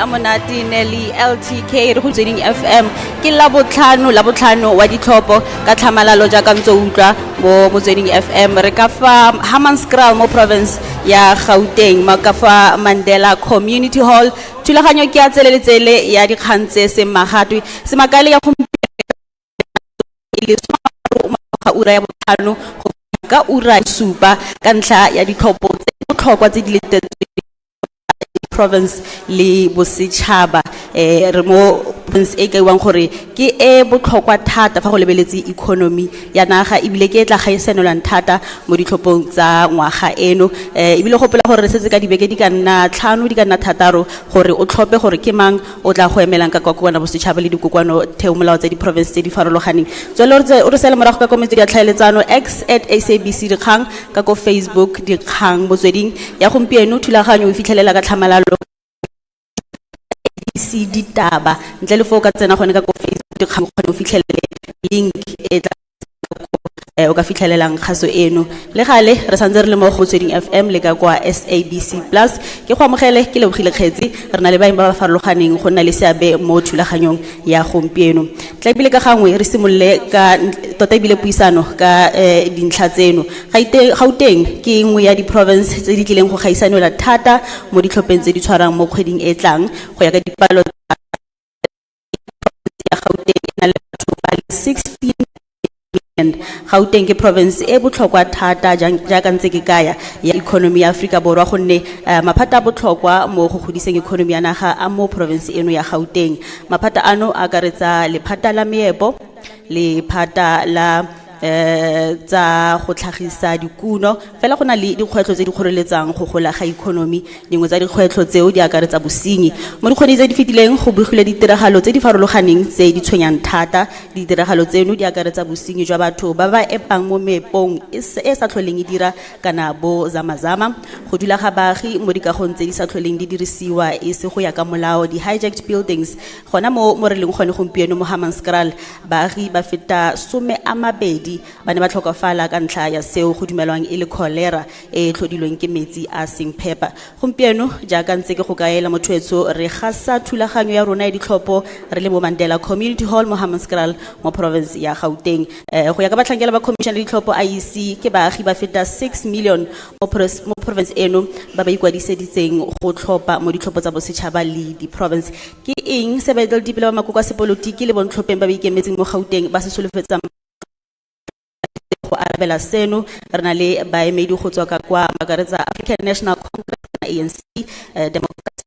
A monate Nelly LTK re go Tsweding FM. Ke Labotlhano, Labotlhano wa ditlhopho ka tlhamalalo jaaka ntse o utlwa mo Motsweding FM. Re ka fa Hammanskraal mo province ya Gauteng, mo ka fa Mandela Community Hall. Thulaganyo ke ya tsele le tsele ya dikgang tse seng magatwe. Semakale ya gompieno e le 30 morago ga ura ya botlhano go fitlha ka ura ya supa ka ntlha ya ditlhopho tse di botlhokwa tse di letetsweng province le bosetšhaba. Re mo province e kaiwang gore ke e botlhokwa thata fa go lebeletse economy ya naga, ebile ke e tla gaisanelwang thata mo ditlhophong tsa ngwaga eno. Ebile gopola gore re setse ka dibeke di ka nna 5, di ka nna 6 gore o tlhophe gore ke mang o tla go emelang ka kokoana bosetšhaba le dikokoano theomolao tsa di-province tse di farologaneng. Tswele o re sele morago ka kometse ya tlhaeletsano X @SABC Dikgang, ka ko Facebook Dikgang Motsweding. Ya gompieno thulaganyo o fitlhelela ka tlhamalalo SABC Ditaba, ntle le foo ka tsena gone ka ko Facebook Dikgang, o kgone o fitlhelele link e tla o ka fitlhelelang kgaso eno. Le gale re santse re le mo go Motsweding FM le ka kwa SABC Plus. Ke go amogele, ke lebogile kgetsi. Re na le baeng ba ba farologaneng go nna le seabe mo thulaganyong ya gompieno. Tla ebile ka gangwe re simolole ka tota ebile puisano ka dintlha tseno. Gauteng ke nngwe ya di-province tse di tlileng go gaisanelwa thata mo ditlhopheng tse di tshwarang mo kgweding e tlang. Go ya ka dipalo tsa ya Gauteng, e na le batho ba le 16 million. Gauteng ke province e botlhokwa thata jaaka ntse ke kaya ya economy ya Aforika Borwa, gonne maphata a botlhokwa mo go godiseng economy ya naga a mo province eno ya Gauteng. Maphata ano a akaretsa lephata la meepo, lephata la tsa go tlhagisa dikuno. Fela go na le dikgwetlho tse di kgoreletsang go gola ga economy. Dingwe tsa dikgwetlho tseo di akaretsa bosenyi. Mo dikgweding tse di fetileng go begilwe ditiragalo tse di farologaneng tse di tshwenyang thata. Ditiragalo tseno di akaretsa bosenyi jwa batho ba ba epang mo meepong e sa tlholeng e dira kana bo zamazama, go dula ga baagi mo dikagong tse di sa tlholeng di dirisiwa e se go ya ka molao, di-hijacked buildings. Gona mo re leng gone gompieno mo Hammanskraal, baagi ba feta 20 ba ne ba tlhokafala ka ntlha ya seo go dumelwang e le cholera e e tlhodilweng ke metsi a seng phepa. Gompieno jaaka ntse ke go kaela motho etsho, re gasa thulaganyo ya rona ya ditlhopho re le mo Mandela Community Hall mo Hammanskraal mo province ya Gauteng. Go ya ka batlhankela ba commission ya ditlhopho IEC, ke baagi ba feta 6 million mo province eno ba ba ikwadiseditseng go tlhopha mo ditlhopho tsa bosetšhaba le di-province. Ke eng se baeteledipele ba makoko a sepolotiki le bontlhopheng ba ba ikemetseng mo Gauteng ba se solofetsang go arabela seno? Re na le baemedi go tswa ka kwa makaretsa African National Congress, ANC, Democratic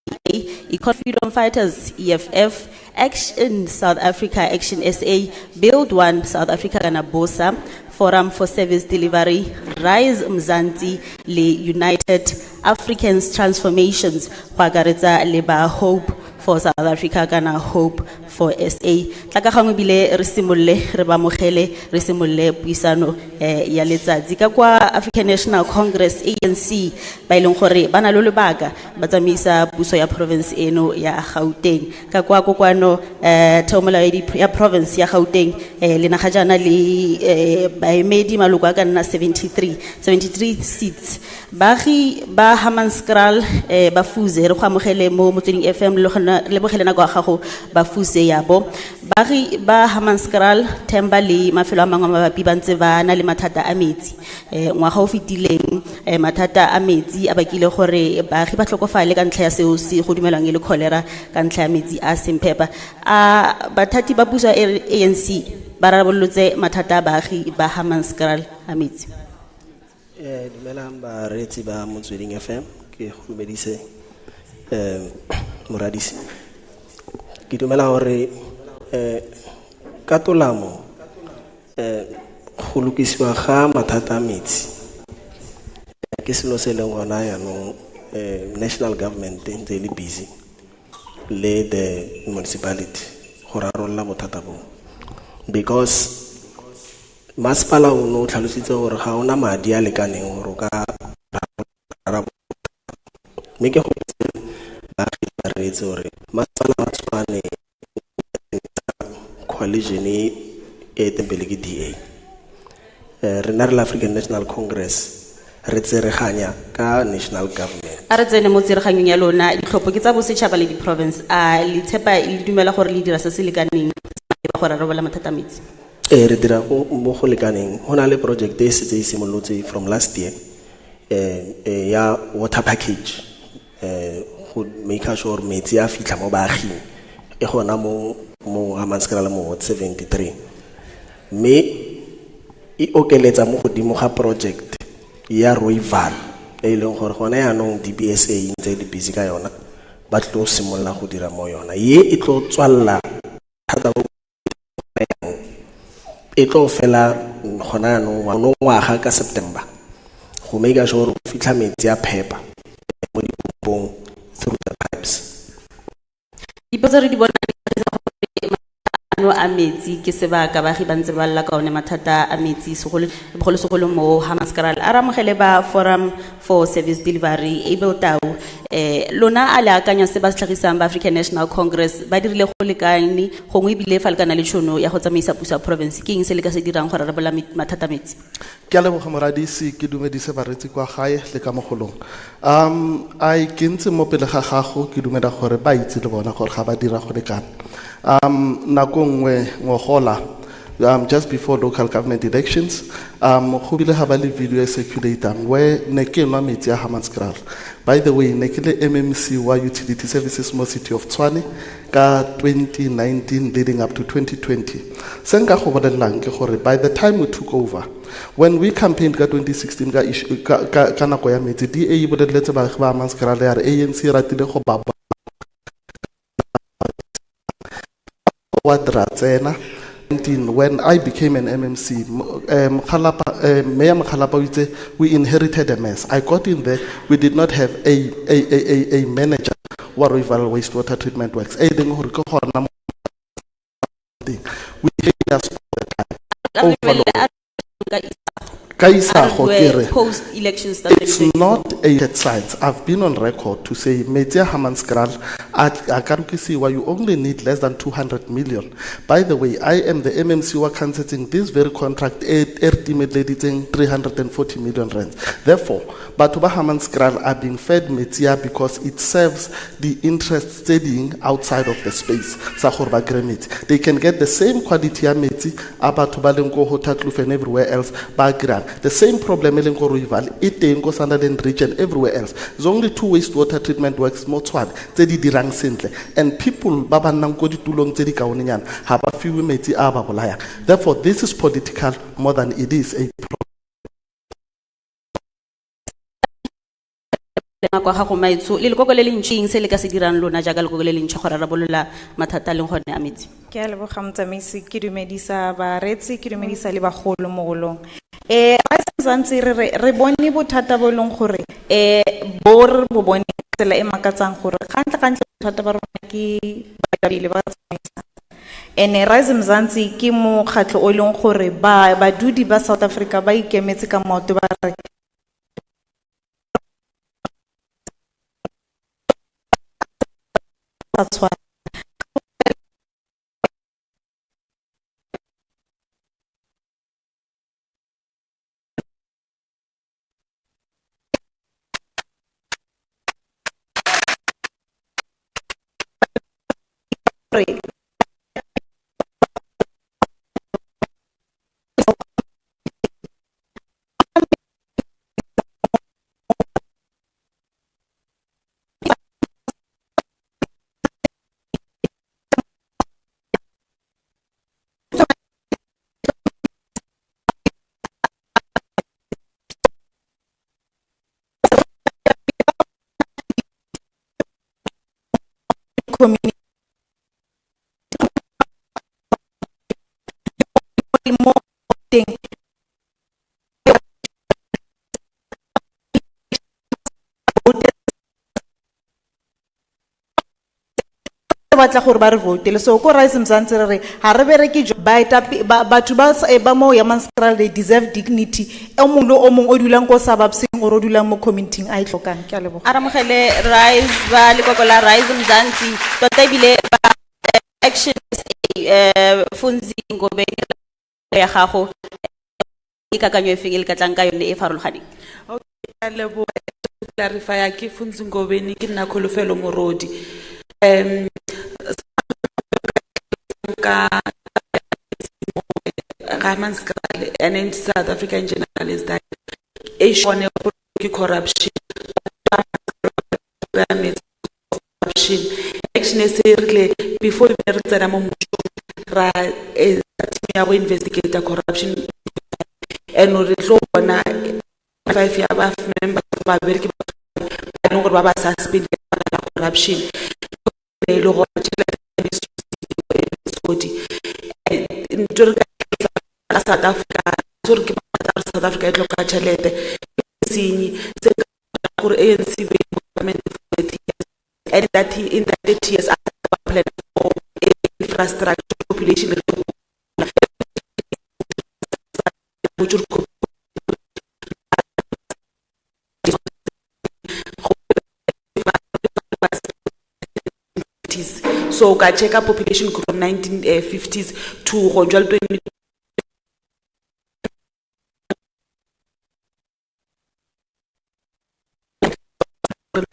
DA, Economic Freedom Fighters, EFF, Action South Africa, Action SA, Build One South Africa kana BOSA, Forum for Service Delivery, Rise Mzansi le United Africans Transformations, go akaretsa le ba Hope for South Africa kana Hope for SA. Tla ka gangwe ebile re simolole re ba amogele, re simolole puisano ya letsatsi ka kwa African National Congress, ANC, ba e leng gore ba na le lobaka ba tsamaisa puso ya province eno ya Gauteng. Ka kwa kokoano theomolao ya province ya Gauteng, le naga jaana le baemedi maloko a ka nna 73, 73 seats. Baagi ba Hammanskraal, ba Fuze, re go amogele mo Motsweding FM le gona le bogele nako ya gago ba Fuze yabo. Baagi ba Hammanskraal, Themba le mafelo a mangwe a mabapi ba ntse ba na le mathata a metsi. Ngwaga o fetileng mathata a metsi a bakile gore baagi ba tlhokofale ka ntlha ya seo se go dumelwang e le cholera ka ntlha ya metsi a seng phepa. A bathati ba puso ya ANC ba rarabolotse mathata a baagi ba Hammanskraal a metsi? Dumelang bareetsi ba Motsweding FM, ke go dumedise moradisi. Ke dumela gore ka tolamo go lokisiwa ga mathata a metsi ke selo se e leng gona jaanong national government e ntse e le busy le the municipality go rarolola bothata bo, because masepala o ne o tlhalositse gore ga ona madi a lekaneng gore o ka rarabolola. Mme ke go baagi ba reetse gore masepala wa Tshwane, coalition e eteng pele ke DA, rena re le African National Congress re tsereganya ka national government. A re tsene mo tsereganyong ya lona, ditlhopho ke tsa bosetšhaba le di-province. A le tshepa le dumela gore le dira se se lekaneng go rarabolola mathata a metsi? Ee, re dira mo go lekaneng. Go na le project e setse e simolotse from last year ya water package, go make sure metsi a fitlha mo baaging, e gona mo Hammanskraal mo ward 73, mme e okeletsa mo godimo ga project ya Rooiwal e leng gore gone yaanong DBSA e ntse e le busy ka yona, ba tlo simolola go dira mo yona. Ye e tlo tswalla thata bo e tlo fela gona yaanong ngwaga ka September, go make sure go fitlha metsi a phepa mo dipompong through the pipes. Dipotso re di bona di tlhagisa gore ano a metsi ke sebaka baagi ba ntse ba lla ka one mathata a metsi, segolo bogolosegolo mo Hammanskraal. A re amogele ba Forum for Service Delivery, Abel Tau. Lona a le akanya se ba se tlhagisang ba African National Congress ba dirile go lekane, gongwe ebile fa le kana le tšhono ya go tsamaisa puso ya province, ke eng se le ka se dirang go rarabolola mathata a metsi? Ke a leboga moradisi, ke dumedise bareetsi kwa gae le ka mogolong. Ai ke ntse mo pele ga gago, ke dumela gore ba itse le bona gore ga ba dira go lekana. Nako nngwe ngogola, just before local government elections, go bile ga ba le video e circulating where ne ke nwa metsi a Hammanskraal. By the way, ne ke le MMC wa Utility Services mo City of Tshwane ka 2019 leading up to 2020. Se nka go bolelelang ke gore by the time we took over, when we campaigned ka 2016 ka issue, ka nako ya metsi, DA e boleletse baagi ba Hammanskraal ya re ANC e ratile go ba wa dra tsena. When I became an MMC, Mokgalapa, Mayor Mokgalapa o itse, we inherited a mess. I got in there, we did not have a manager wa Rooiwal Wastewater Treatment Works. E leng gore ke gona mo teng. We hate us all the time. Overload. Ka isago ke re, post elections it's not a science. I've been on record to say metsi a Hammanskraal a ka lokisiwa, you only need less than 200 million. By the way, I am the MMC wa cancelling this very contract e re timeleditseng 340 million rand. Therefore, batho ba Hammanskraal are being fed metsi a because it serves the interests tse ding outside of the space sa gore ba kry metsi. They can get the same quality ya metsi a batho ba leng ko Hotakloof and everywhere else ba kry-ang. The same problem e leng ko Rooiwal e teng ko Sunderland Ridge and everywhere else. There's only two wastewater treatment works mo Tshwane tse di dirang sentle, and people ba ba nnang ko ditulong tse di kaonenyana ga ba fiwe metsi a ba bolayang. Therefore, this is political more than it is a problem. Kwa gago maetsho le lekoko le le ntšhi, eng se le ka se dirang lona jaaka lekoko le le ntšha go rarabolola mathata a leng gone a metsi? Ke a leboga motsamaisi, ke dumedisa bareetsi, ke dumedisa le bagolo mogolong. Ga santse re bone bothata bo e leng gore bo re bo bone ka tsela e makatsang gore gantle bothata ba rona ke baetapele ba tsamaisang. Ene Rise Mzansi ke mokgatlho o e leng gore badudi ba South Africa ba ikemetse ka maoto, ba re sa tshwane. Gore community mo teng batla gore ba re voutele. So ko Rise Mzansi re re ga re bereke batho ba mo Hammanskraal, they deserve dignity. E mongwe le o mongwe o dulang ko suburbseng or o dulang mo community-ing a e tlhokang. Ke a leboga. A ramogele Rise ba lekoko la Rise Mzansi, tota ebile ba Action SA, Funzi Ngobeni, ya gago ke kakanyo e feng e le ka tlang ka yone e farologaneng? Okay, ke a leboga. Clarify ke Funzi Ngobeni, ke nna Kholofelo Morodi. Ka Hammanskraal and in South Africa in general is that e shone ke corruption. Corruption. Action e se rile before re tsena mo mmušong, ra team ya go investigate corruption, and re tlo bona 5 ya ba members ba bereki ba leng gore ba ba suspend ka corruption, e le gore tšhelete e ntho re ka South Africa, so re ke batla gore South Africa e tloka tšhelete senyi se gore ANC be government for 30 years, and that in that 30 years a plan for infrastructure, population re go so ka checka population from 1950s to go jwale 20.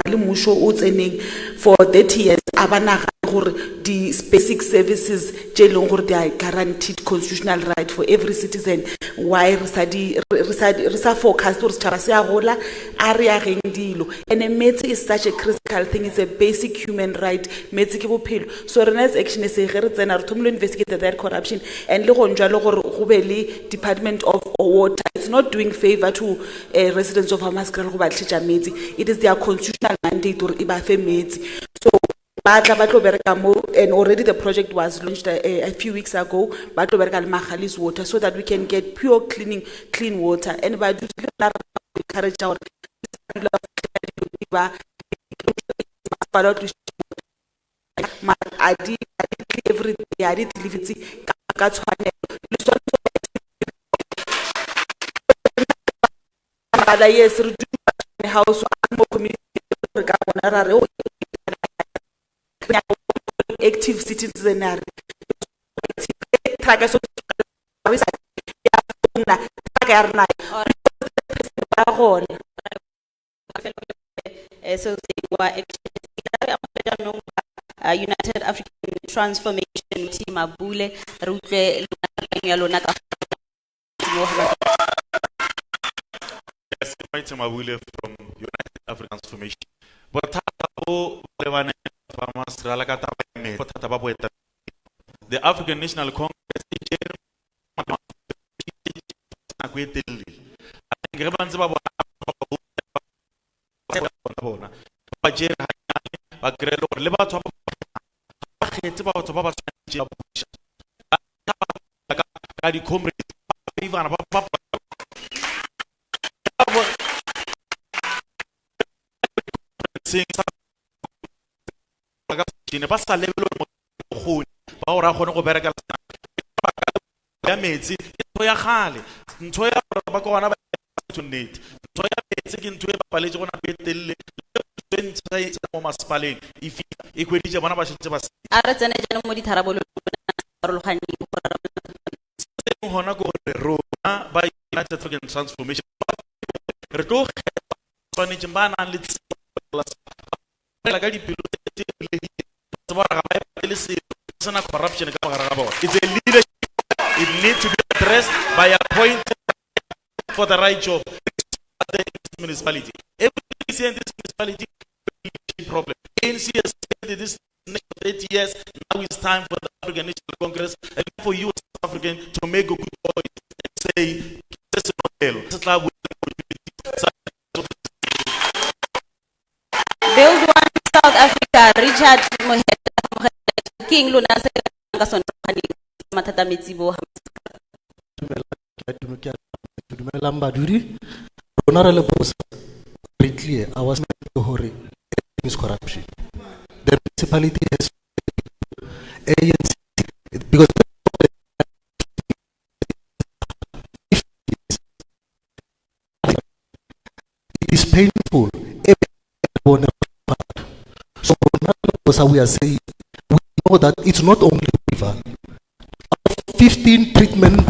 Le mmušo o tseneng for 30 years, a ba nagane gore di basic services tše e leng gore they are guaranteed constitutional right for every citizen, why re sa di re sa forecast gore setšhaba se a gola, a re ageng dilo. And metsi is such a critical thing, it's a basic human right. Metsi ke bophelo. So rena as Action SA, ge re tsena, re thomile investigate that corruption, and le gong jwalo gore go be le Department of Water. It's not doing favor to residents of Hammanskraal go ba tlisetša metsi, it is their constitutional mandate gore e ba fe metsi. So ba tla ba tlo bereka mo, and already the project was launched a few weeks ago. Ba tlo bereka le Magalies Water so that we can get pure cleaning clean water. And ba dule rena re encourage gore ba masepala o tlošitše a di every day, a di deliver ka tshwanelo le sone bala. Yes, re dula house mo community, re ka bona ra re o active citizenry, truck so ya founa, truck ya rena ba gona. Seo se wa Action re amogela jaanong ba United African Transformation Team Mabule, re utlwe lona ya lona ka mo. Yes, Mighty Mabule from United African Transformation. Bothata bo lebane ba Masirala ka taba ya metsi, bothata ba boetapele. The African National Congress e tšere nako e telele. I think ge ba ntse ba bona bona ba tšere hanyane, ba kry-e le gore le batho ba ba kgethe ba batho ba ba tshwanetse ba buša ka di-comrades ba favor ba ba seng sa ka ba sa lebele gore bokgoni ba gore a kgone go bereka ya metsi ke ntho ya kgale, ntho ya gore ba ka gona ba nnete, ntho ya metsi ke ntho e bapaletse go nako e telele e ntšha e mo masepaleng e fitlha e hweditše bona ba šetse ba A re tsene jaanong mo ditharabolong farologaneng go rarabolola seng gona ke gore rona ba United African Transformation re tlo kgetha tshwanetseng ba nang le tsebo ka dipelo tse bulegileng, tseba gore ga ba e patele selo, sena corruption ka mogare ga bona. It's a leadership, it needs to be addressed by appointing for the right job in this municipality. Everything is in this municipality problem. ANC has said this next 30 years. Now it's time for the African National Congress and for you South African to make a good choice and say se se nokelo, se tla buela. Build One South Africa, Richard Moheta, ke eng lona se ka sone mathata a metsi bo? Ke a dumelang badudi. Rona re le bosa re clear our statement hore everything is corruption. The municipality has ANC because it is painful. Everyone. So rona re le bosa, we are saying we know that it's not only river, 15 treatment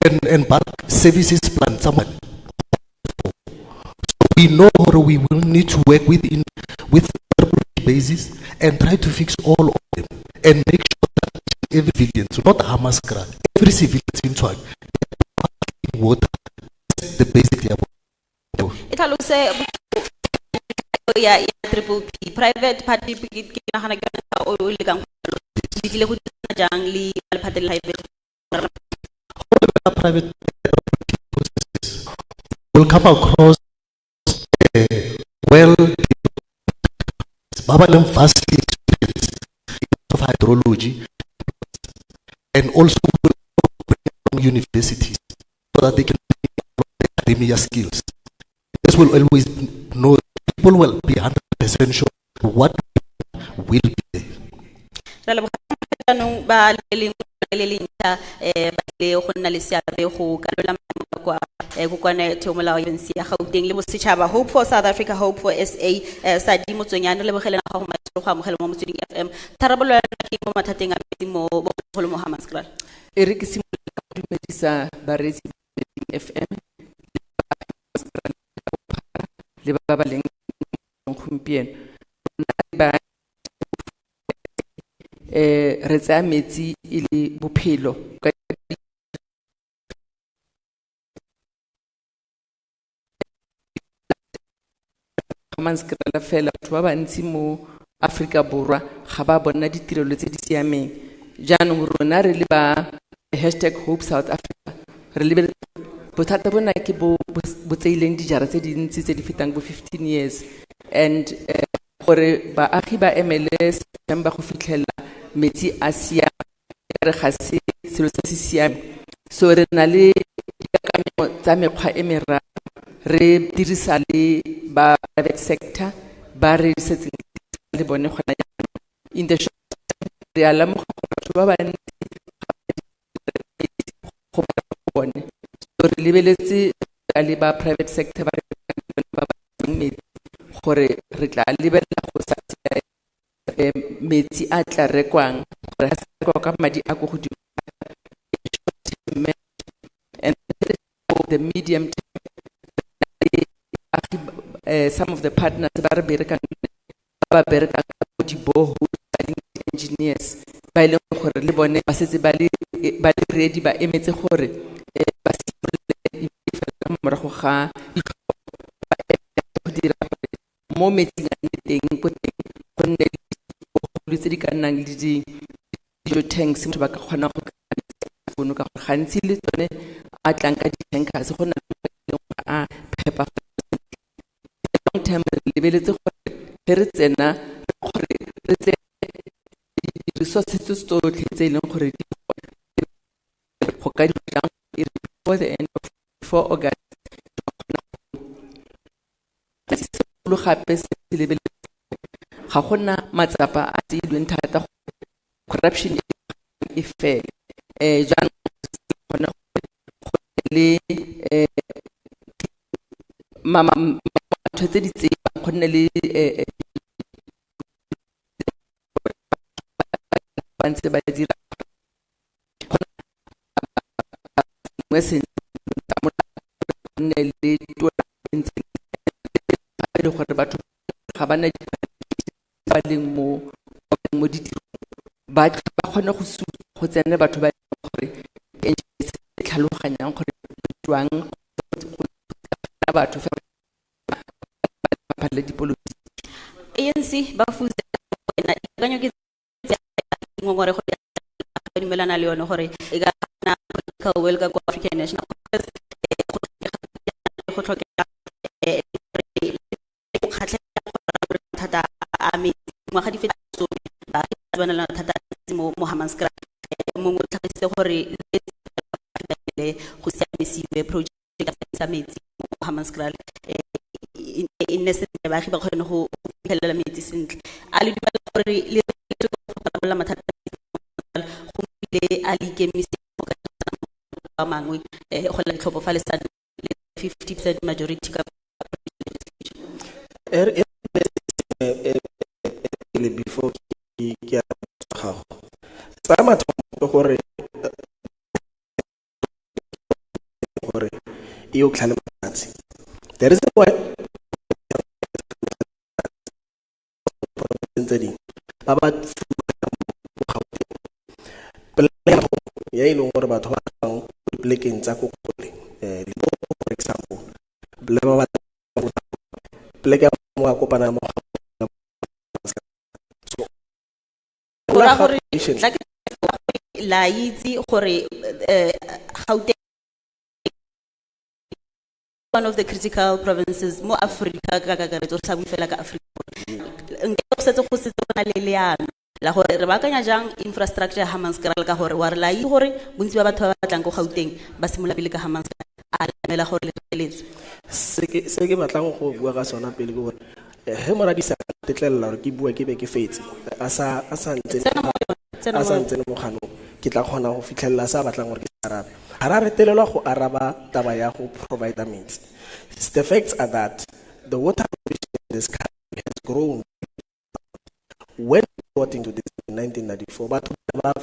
and bulk services plant somewhere. So We know or we will need to work with basis and try to fix all of them and make sure that every civilian, so not Hammanskraal, every civilian in Tshwane, water, the basic level. E tlhalose ya triple P, private partnership, ke nagana ke yone o lekang go le tlile go dirisa jang le lephata le private? Private processes will come across well, ba ba leng vastly experienced in terms of hydrology, and also will bring along universities so that they can bring academia skills. This will always know, people will be 100% sure what will be there. Re leboga jaanong ba le lengwe le le ntšha ba tlile go nna le seabe go ka lwela maemo kwa kokwane theomolao ya ya Gauteng le bosetšhaba. Hope for South Africa, Hope for SA, Sadi Motswenyane, re lebogele go maitsholo go amogela mo Motsweding FM. Tharabololo ya ke mo mathateng a metsi mo bogolo mo Hammanskraal. E re ke simolola ka go dumedisa bareetsi ba Motsweding FM le ba ba leng gompieno. Ba re tsaya metsi e le bophelo ka Hammanskraal fela, batho ba bantsi mo Aforika Borwa ga ba bona ditirelo tse di siameng. Jaanong rona re le ba hashtag Hope South Africa re lebeletse bothata bona ke bo tseileng dijara tse dintsi tse di fetang bo 15 years, and gore baagi ba emele September go fitlhela metsi a siame, re ga se selo se se siameng. So re na le dikakanyo tsa mekgwa e meraro, re dirisa le ba private sector ba re setseng le bone gona jaanong. In the short term, re a lemoga gore batho ba bantsi go bone, so re lebeletse ka le ba private sector ba re ba ba metsi, gore re tla lebelela go sa metsi a tla rekwang, gore ha se rekwa ka madi a ko godimo. And the medium term, some of the partners ba re berekang, ba berekang ka di-borehole engineers, ba e leng gore le bone ba setse ba le ready, ba emetse gore ba simolole ka morago ga ditlhopho, ba go dira gore mo metsing a nne teng ko teng go nne le di-borehole tse di ka nnang le dijo tanks, batho ba ka kgona go kry-a metsi a fono, ka gore gantsi le tsone a tlang ka di-tankers go na le a e leng gore a phepafatsa. Long term re lebeletse gore ge re tsena gore re tseye di-resources tse tsotlhe tse e leng gore di go ka di jang before the end of before August. Segolo gape se se lebeletse ga gona matsapa a tseilweng thata gore corruption e fele. Jaanong kgone gore go le ntho tse di tseiwang, go nne le ba ntse ba dira sengwe sentle tsa molao, go nne le tola e ntseng e le gore batho ga ba na ba leng mo ditirong, ba kgone go supa go tsene batho ba e leng gore engineers tse tlhaloganyang gore jwang go batho fa ba le dipolotiki. ANC ba fusa wena dikakanyo ke tse ngongorego ya ba dumelana le yone gore e ka nna political will ka kwa African National Congress, go tlhokega go kgatlhegela go rarabolola mathata a metsi. Dingwaga di feta some baagi ba na le mathata a metsi mo Hammanskraal. Mongwe o tlhagisitse gore go siamisiwe project ya sa metsi mo Hammanskraal, e nne sentle, baagi ba kgone go fitlhelela metsi sentle. A le dumela gore le go rarabolola mathata a metsi mo Hammanskraal, go bile a le ikemisitse go ka dirisa a mangwe go la ditlhopho fa le sa le 50% majority ka Pele before ke ya gago sa mathomo ke gore e yo tlhale matsatsi. The reason why ya e leng gore batho ba tswang ko dipolekeng tsa ko kgole, Limpopo for example, le ba ba poleke ya mo a kopana mo so Go raya gore population tla ke la itse gore Gauteng one of the critical provinces mo Africa ka kakaretso, re sa bue fela ka Africa. Nke go setse go setse go na le leano la gore re baakanya jang infrastructure ya Hammanskraal, ka gore wa re la itse gore bontsi ba batho ba ba tlang ko Gauteng ba simolola pele ka Hammanskraal, a lamela gore le reeletswe. Se ke batlang go bua ka sona pele ke gore ge moradisa tetlelela gore ke bua ke be ke fetse a sa ntse Tsena mo go yone, tsena a mo sa go yone. ntsene mo ganong, ke tla kgona go fitlhelela sa batlang gore ke se arabe. Ga ra retelelwa go araba taba ya go provide metsi. The facts are that the water provision in this country has grown. When we got into this in 1994, batho ba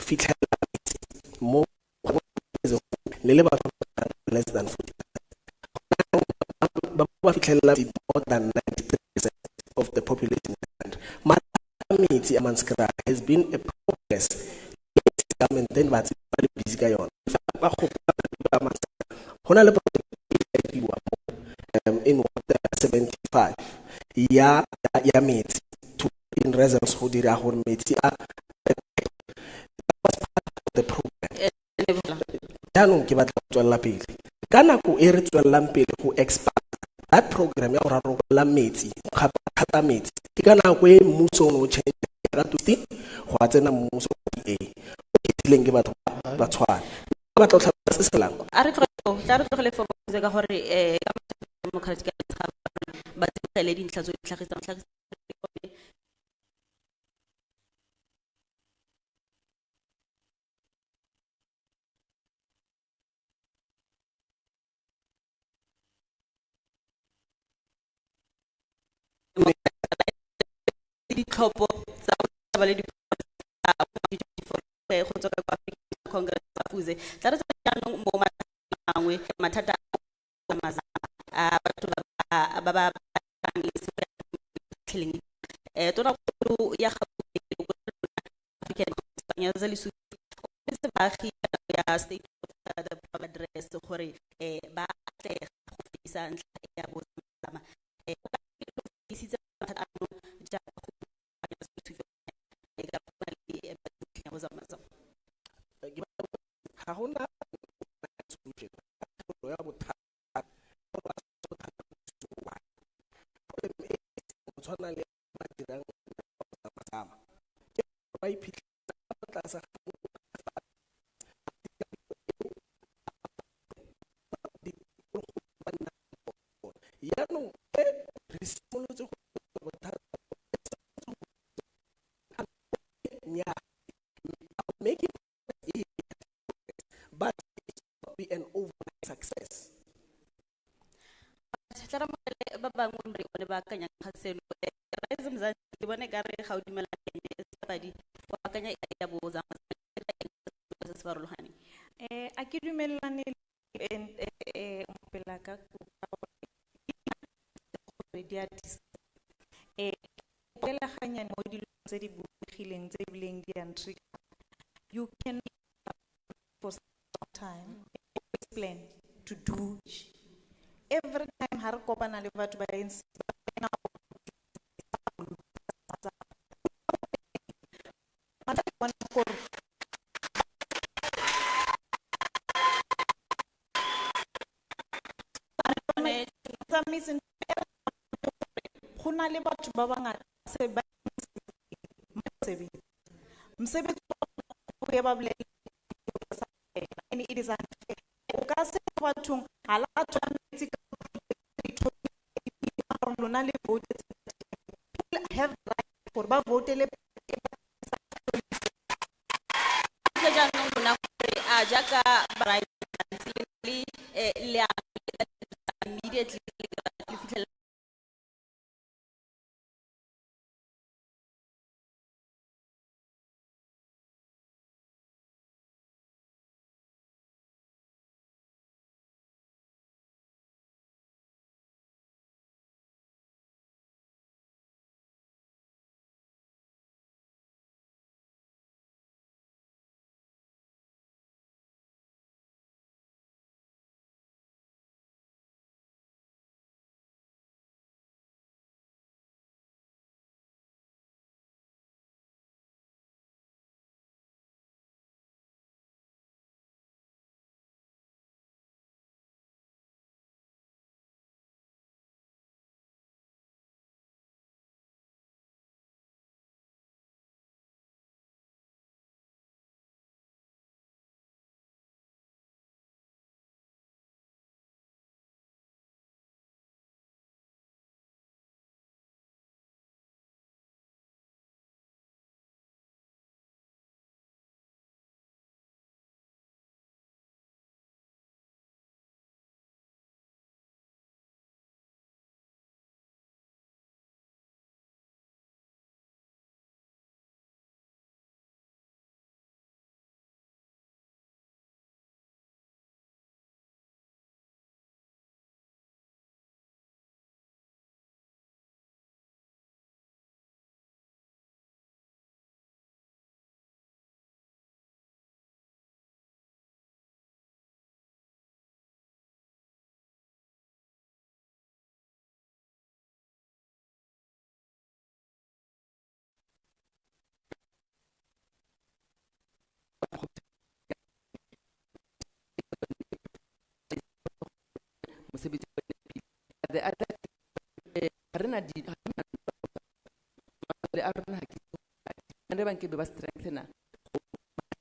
fitlhela metsi mo ne le batho ba less than 40. Ba ba fitlhela more than 93% of the population in the country. Mathata a metsi a Hammanskraal has been a progress. Government then ba ba le busy ka yona. Ba gopola ba Hammanskraal. Ho na le project e tladiwa mo, in water 75 ya metsi to in reserves go dira gore metsi a that was part of the program. Jaanong ke batla go tswelela pele. Ka nako e re tswelelang pele go expand that program ya go rarabolola metsi, go kgapha metsi, ke ka nako e mmuso o ne o change ka 20 go a tsena mmuso wa DA o kgethileng ke batho ba Tshwane. Ke batla go tlhalosa se se lang. A re tlogele foo, tla re tlogele foo ka gore ka Democratic Alliance ga ba tsibogele dintlha tse di tlhagisang, tlhagisang ditlhopho tsa ba le go tswa ka kwa African Congress ba Fuze. Tla re tsena jaanong mo mangwe mathata a mazama a batho ba ba batlang e se go ya tlheleng. Tona kgolo ya Gauteng, African Congress, Panyaza Lesufi, o boleletse baagi ya State of the Proper Address gore ba atlega go fedisa ntlha ya bozama. O ka isitse mathata ano jaaka go Panyaza Lesufi, ka go na le ya bozamazama. Ga gona solution ya bothata go tshwana le ba dirang bozamazama ke ba iphitlhela mo tlase ga jaanong e re simolotse go bothata making it, but it will be an overnight success. Tla re amogele ba bangwe re bone ba akanyang ga seno. Rise Mzansi, ke bone ka re ga o dumela ene, Sebadi, o akanya ya bozamazama se se farologaneng. A ke dumelane le mpela ka gore di a disa. Boela ganyane mo dilong tse di bulegileng tse ebileng di a ntrigger. You can for some time always plan to do every time ha re kopana le batho ba ANC, ba bona gore tsamaiseng go na le batho ba bangata se ba mosebetsi. Mosebetsi o ya ba bolella and it is unfair. O ka se bathong ha la thola metsi ka lona le vote. People have right gore ba voutele. Tla jaanong lona gore a jaaka ba le leano immediately le fitlhela mosebetsi wa bone pele. The other thing, ha re na di, ha re na masole a rona ha ke re ba nke be ba strengthena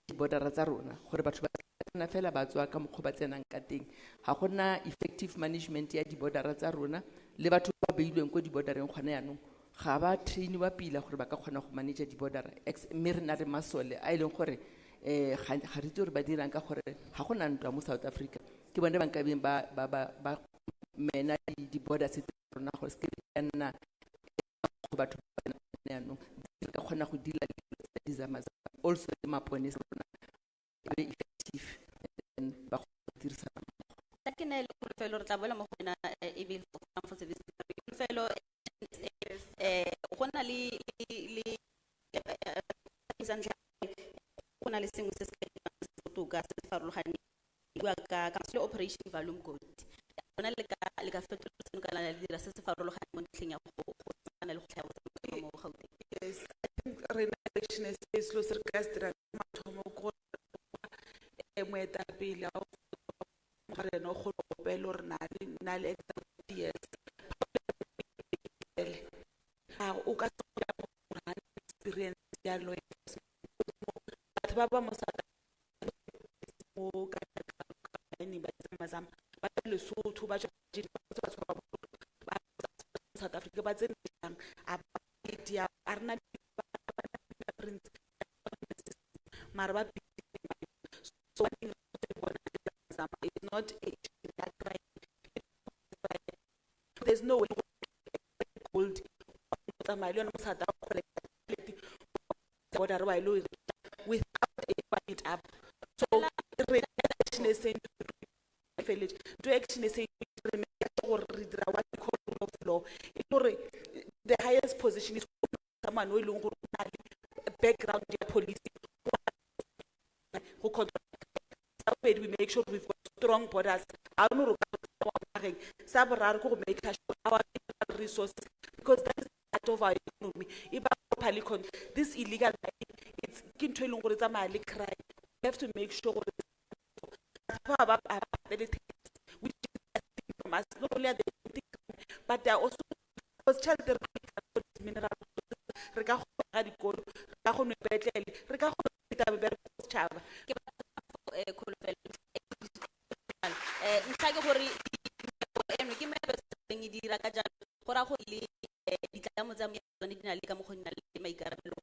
di-border tsa rona gore batho ba tsena fela ba tswa ka mokgwa ba tsenang ka teng. Ga gona effective management ya di-border tsa rona le batho ba beilweng ko di-bordereng gone jaanong ga ba trainiwa pila gore ba ka kgona go manage di-border. Mme re na le masole a e leng gore ga re itse gore ba dirang ka gore ga gona ntwa mo South Africa. Ke bone ba nkabeng ba mena di-borders tsa rona gore se ke ya nna go batho ba tsena jaanong. Re ka kgona go deala le dilo tsa di-zamazama, also le maponesa rona e be effective and then ba kgone go dirisana mmogo. Tla ke neele Kholofelo, re tla boela mo go wena, e be for service. Kholofelo, go na le sa ntlha, go na le sengwe se se ka dirwang se se botoka, se se farologaneng. Bua ka le Operation Vala Umgodi. Lona le ka fetola seno kana la dira se se farologaneng mo ntlheng ya go tsana le go tlhaela tsamaiso mo Gauteng. Yes, I think re na election e selo se re ka se dirang ke mathomo ke gore, moetapele a o rena o kgone go opela gore na le years. A o ka se kgone go na le experience ya law enforcement. Batho ba ba mo South mo ka mining ba tsamaya ba tswa Lesotho, ba tswa batho ba ba South Africa ba tsene jang, a ba di a re na prince mara ba so one thing is not a that crime. There's no way gold tsamaya le yone mo South Africa border wa ile without a it up. So re action e seng feletse to action e seng re make gore re dira what we call rule of law. E gore the highest position is someone o e leng gore o na le background ya police go control. Sa bobedi, we make sure we've got strong borders. Ha o no re ka nageng. Sa boraro ke go make sure our resources, because that is part of our economy, e ba properly this illegal mining, it's ke ntho e leng gore e tsamaya le crime. We have to make sure gore batho ba ba patele tax, which is from us. Not only are they committing crime, but they are also because tšhelete re mineral re ka kgona ga dikolo, re ka kgona dipetlele, re ka kgona go feta mebereko setšhaba. Ke batla, Kholofelo, ntlha ke gore eno ke meepo e seng e dira ka jalo go raya gore le ditlamo tsa meepo tsone di na le ka mokgwa di na le maikarabelo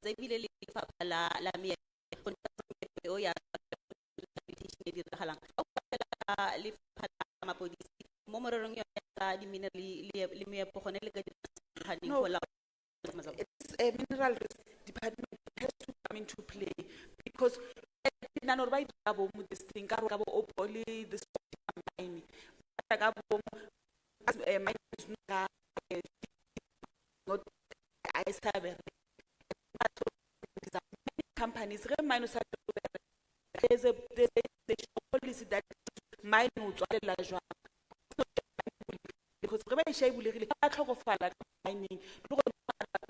tse ebile le lefapha la meepo go netefatsa meepo eo ya rehabilitation e diragalang. Fa o bua ka lefapha la mapodisi mo morerong yone ya di-mineral le meepo gone le ka dira No. go laola. It's a mineral department has to come into play because ke nahana hore ba e dira ka bomo this thing ka ka bo opo le this mine ba ka bomo, mine is not ka, not I sa bereke. Companies ge mine o sa there's a policy that mine o tswalela jwang because ge ba e shaya e bulegile ba tlhokofala ka mining le go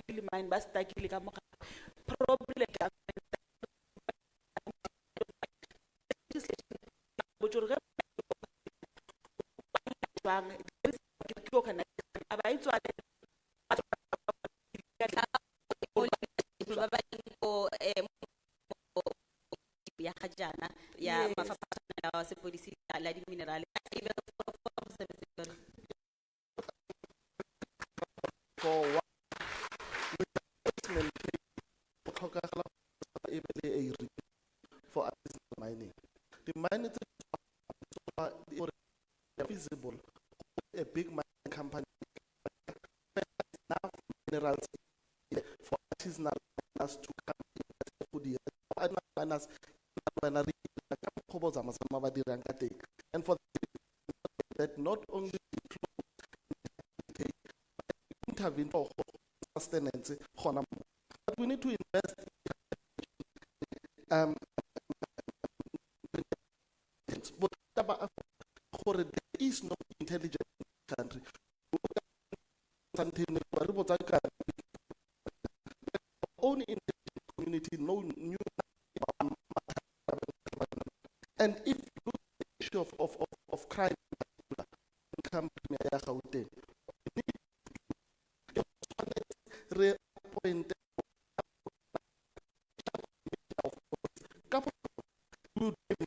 le mine ba stuckile ka mo gare. Problem government legislation botse gore ge jwang ke organization a ba e tswalela. Ba ba leng ko, ya ga jaana ya mafapha a sepodisi la di-mineral e be go sebetse jalo. For one, go tlhokagala e be le a for artisanal mining. The mining tse di gore feasible a big mining company enough minerals for artisanal miners to come go dira miners wena re ka mokgwa bo tsamaya ba dirang ka teng. And for that not only intervene for sustenance gona mo, but we need to invest bothata ba gore there is no intelligent country something re botsa ka own intelligent community no new. And if you look at the issue of crime,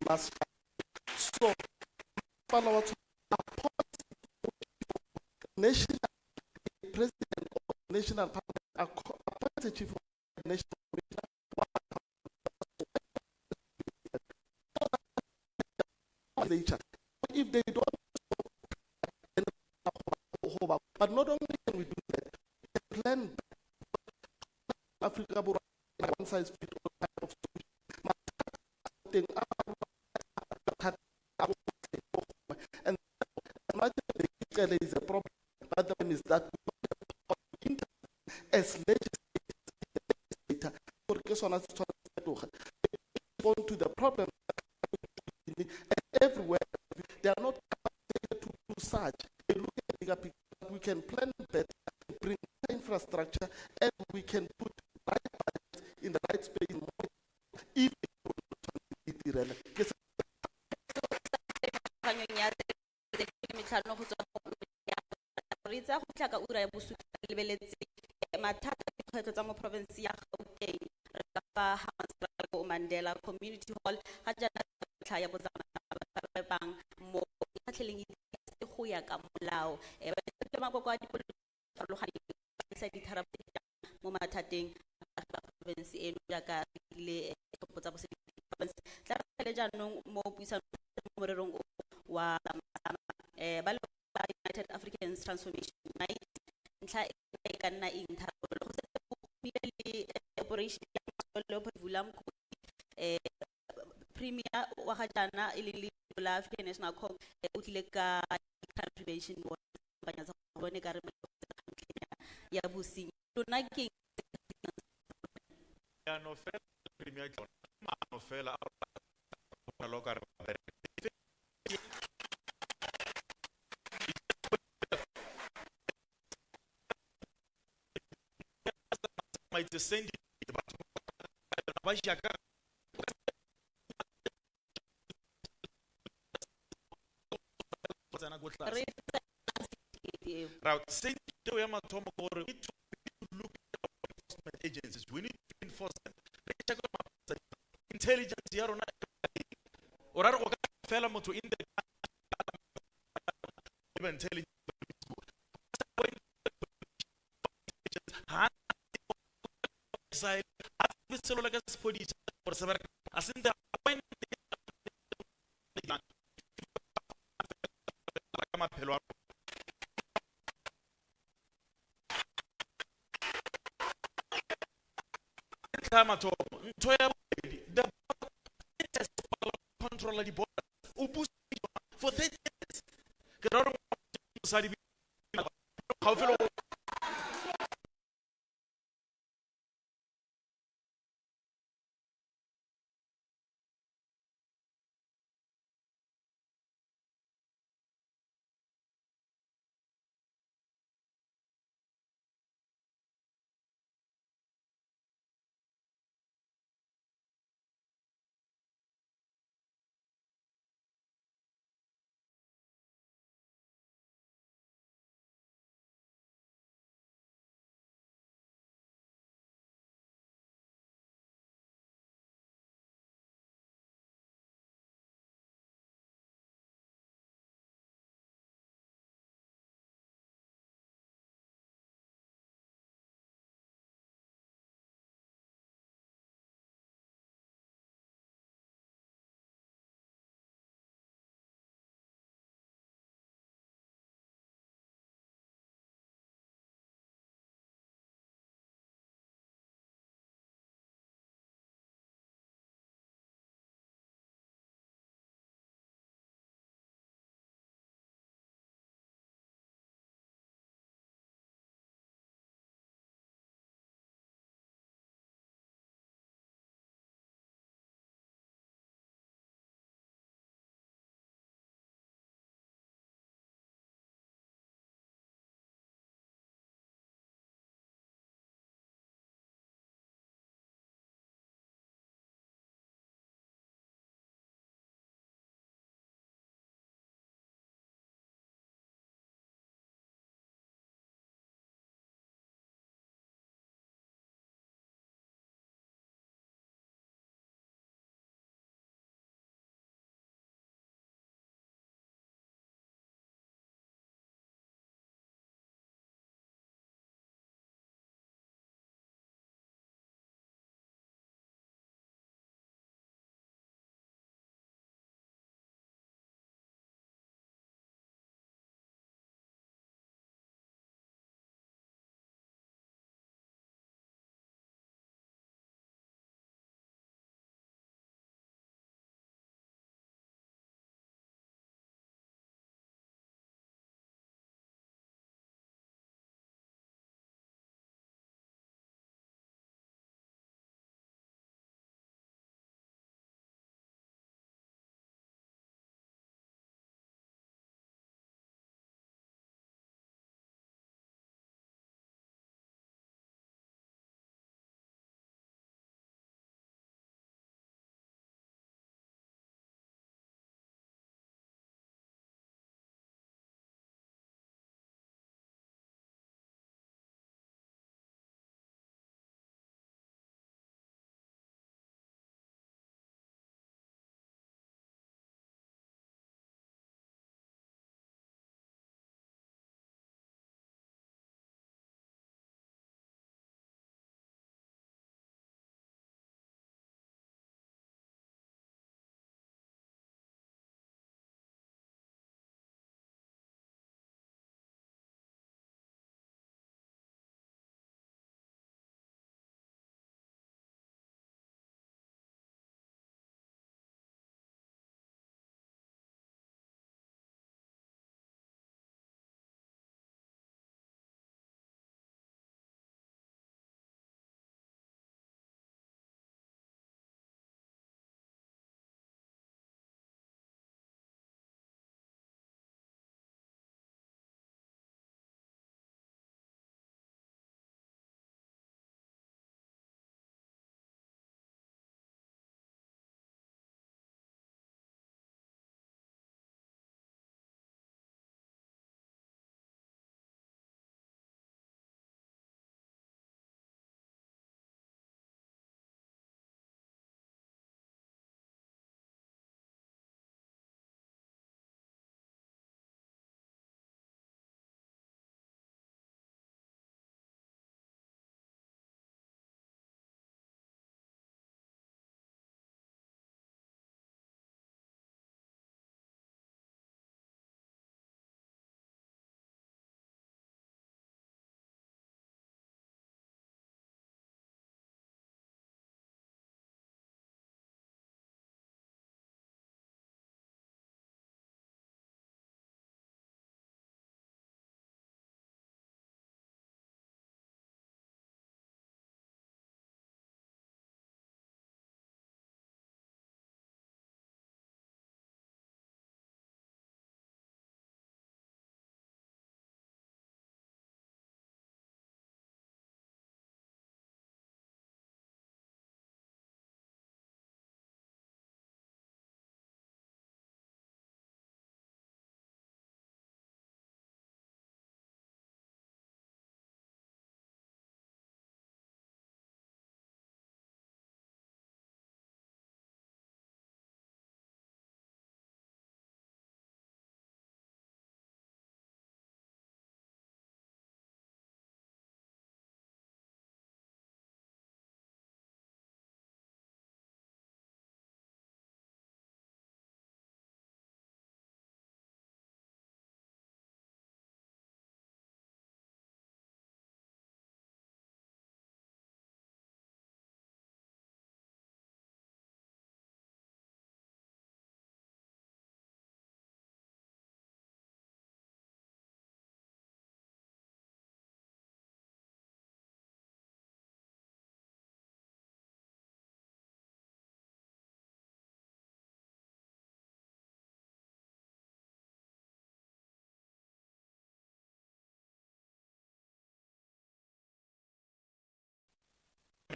must. So national president of national parliament appoints a chief of national legislature. If they don't, but not only can we do that, we can plan Africa one size fits all type of solution. And as much as the is a problem, but the problem is that we as legislators respond to the problem and everywhere. They are not capacitated to do such. They look at the bigger picture. We can plan better, bring infrastructure, and we can put the right budget in the right space if Mandela Community Hall ga jaana ntlha ya botsamaya bang mo tlhatlheleng go ya ka molao ba makoko a dipolotiki farologaneng ba ditharabololo mo mathateng a province eno jaaka le tlhopho tsa province. Tla re jaanong mo puisanong mo morerong wa ba United Africans Transformation Night ntlha e ka nna eng tharabololo go setse go bile le operation ya Vula Mkhodi premier wa ga jaana e leng la African National Congress o tlile ka crime prevention bone ka re ya bosenyi lona ke ano fela premier maano fela a lo ka re maitse sendi ba jaka tsena go tlase right send ya mathomo gore we look at enforcement agencies, we need to enforce them. Re check intelligence ya rona o ra re go ka fela motho in the intelligence ha sa selo la ka sepodisa gore se bereka a sente ka maphelo a ntlha mathomo ntho ya bobedi the control di border o busa for 30 years ke ra gore mosadi gaufi le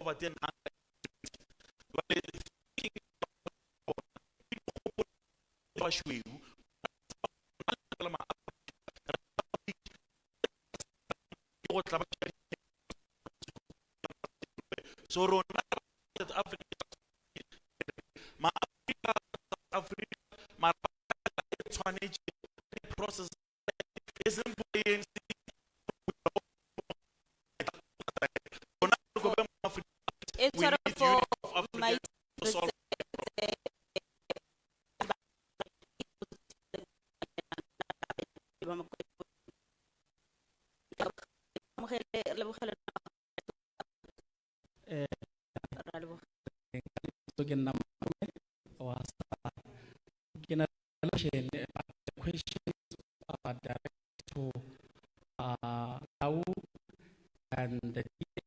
poverty and hunger. Jwale bašweu go tla ba so rona South Africa ma Africa ma tshwanetse process e seng ANC rona go be Africa E we tshware need for unity of Africa to solve. So ke nna Malome wa sa ke na le question, but the questions are direct to Tau and the DA.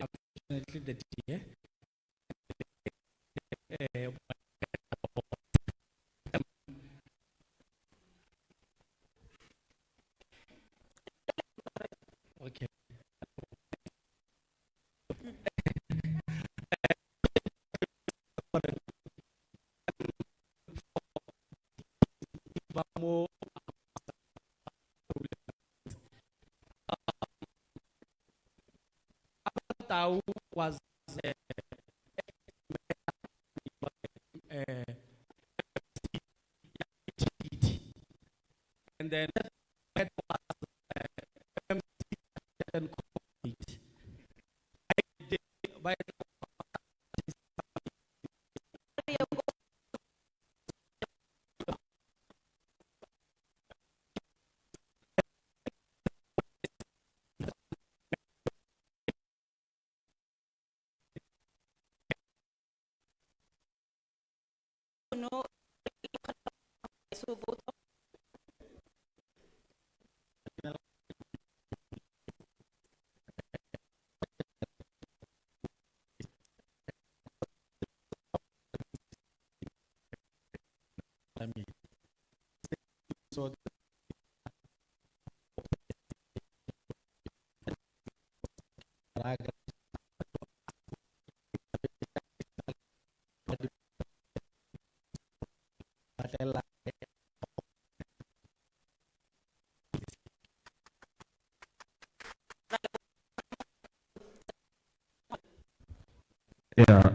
Unfortunately, the DA. Okay. Ba mo Tau was and then that was MC and COVID. By No, so both so Yeah.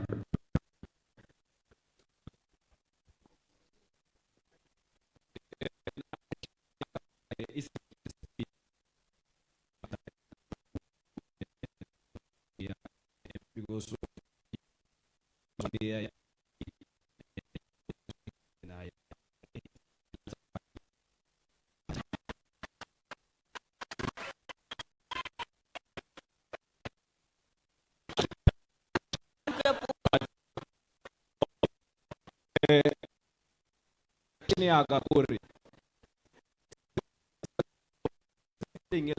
Yeah, because yeah, ya ka gore teng e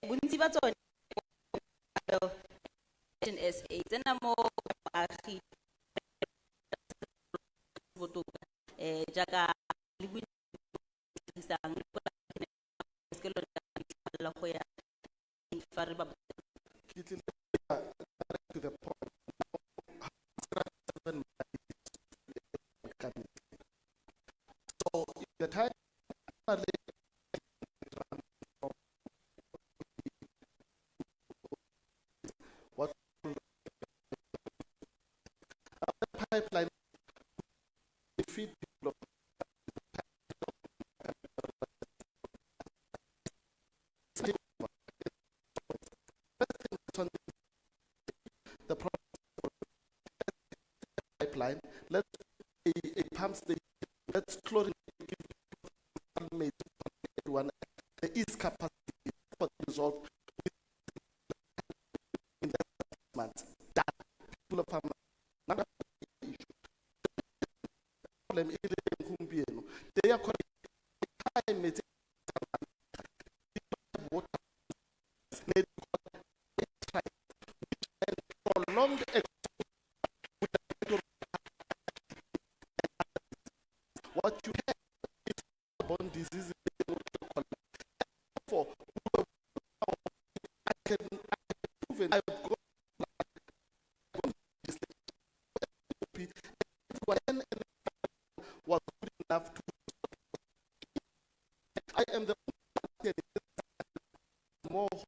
Bontsi ba tsone SA tsena mo baagi. Jaaka le buisang ke lone go ya fa re ba Ke tlile to the point. So the time what pipeline feed people the pipeline, let's a pump station, let's chlorinate, give everyone. There is capacity for the result in the months. That people of issue. Problem is they are time water prolonged what you have is bone disease. For I can prove it. I've got everyone was good enough to. I am the more who.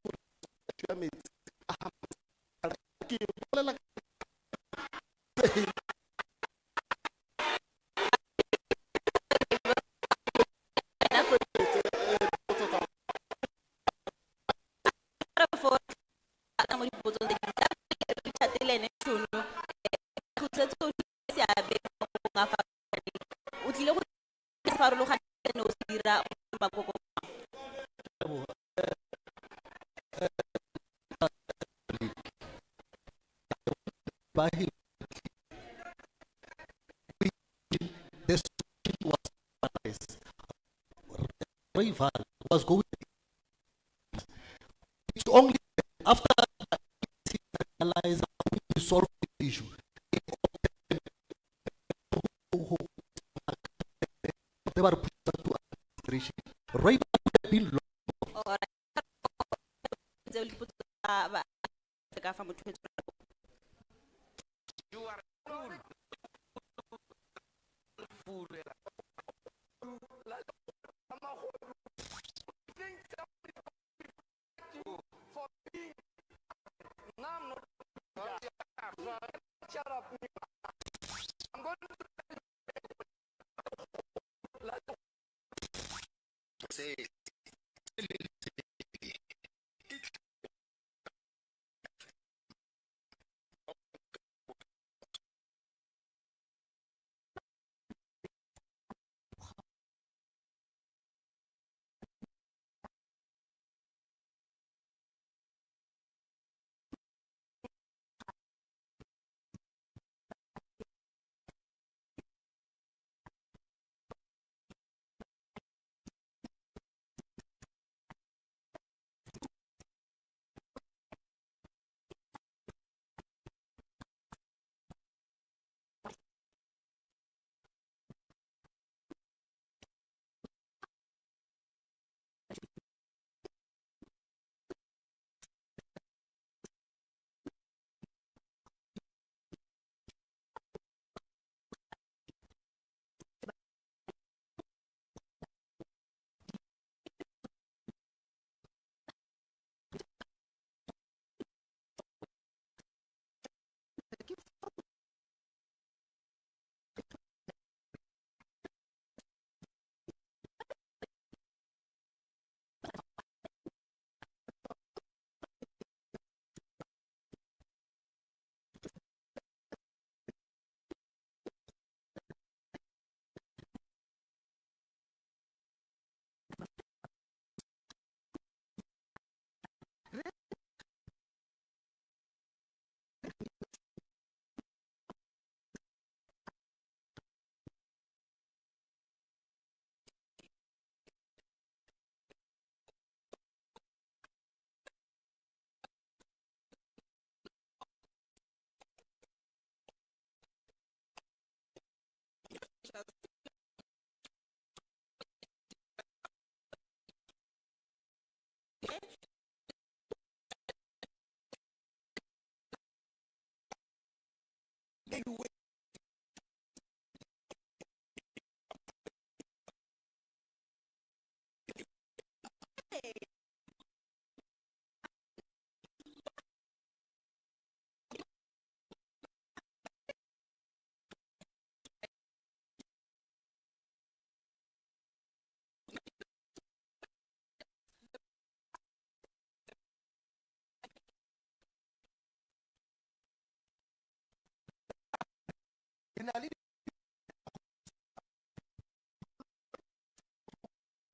The solution was Rooiwal was going. It's only after realize how we solve the issue. They were put to administration. Rooiwal would have been long. You are cool. Shut up. I'm going to say na le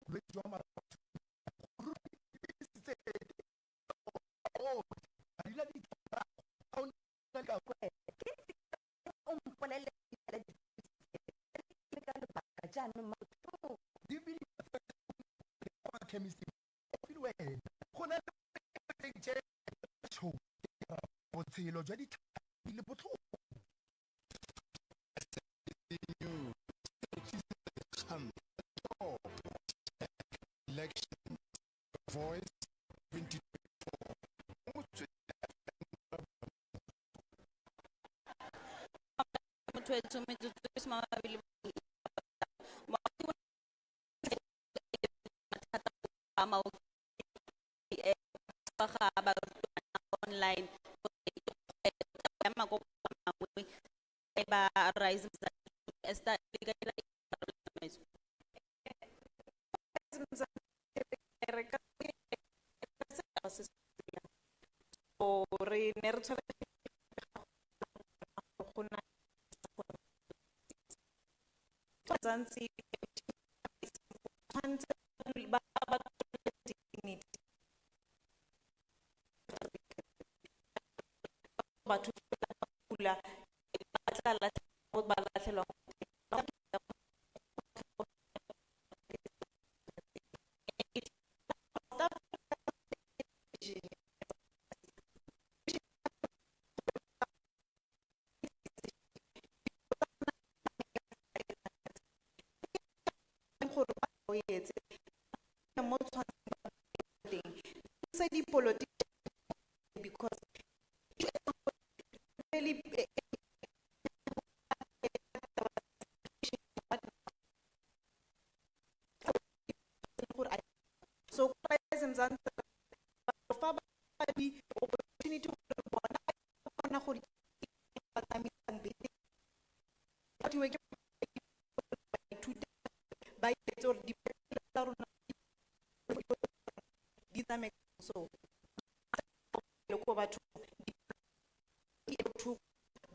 bolwetse jwa marapo o mpolelle ka lebaka jaanong di bile chemist wena go na le tse tsho botshelo jwa ditlhapi le botlhoko. Election Voice 2024. Motho etsho metsotso e some a mabedi le mathata a maoki ga barutwana online ya makoko a mangwe ba Rise Esther le ka dira tsamaiso. Re ka so re ne re tshwanetse go na tsantsi tshwanetse ba ba dignity batho pula ba tla ba latlhelwa gore ba o etse mo tshwanetseng teng se dipolotiki because really so Mzansi fa ba di opportunity gore bona bona gore ba tsamaisang bete ba diwe ke baithuti ba itse gore dipetlele tsa rona di tsamaye so le ko batho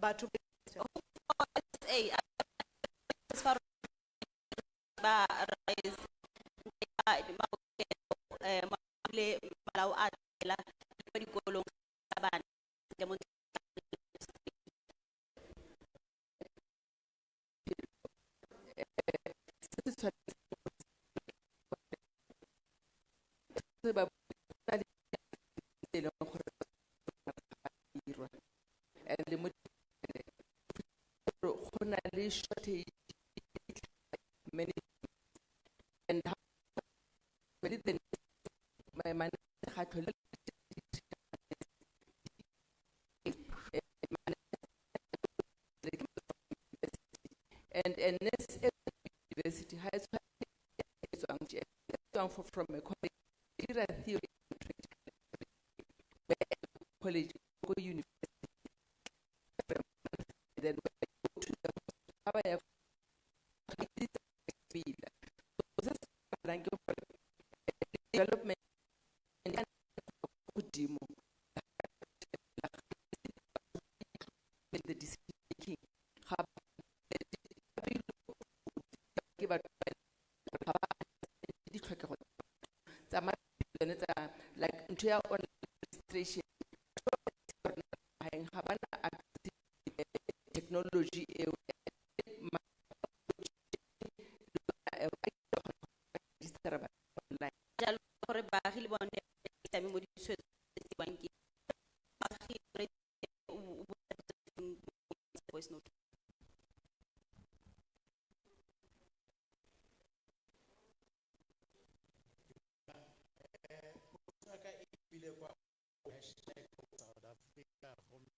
batho SA as far ba Rise ba le malao a tela kwa dikolong tsa bana mo se tshwanetse se ba le e leng gore dirwa and le mo go na le shortage many and the my man ga tlhole and this university has from a college dira theory college go university then go to the ba ya so se se ke gore development godimo the decision making ga ke batho ga ba ditlhokego tsa tsone tsa like ntho ya online registration ga ba na technology eo register online jalo gore baagi le bone seabe mo ditshwetso tse di tsewang ke baagi re voice note. Ebile kwa hashtag South Africa gomme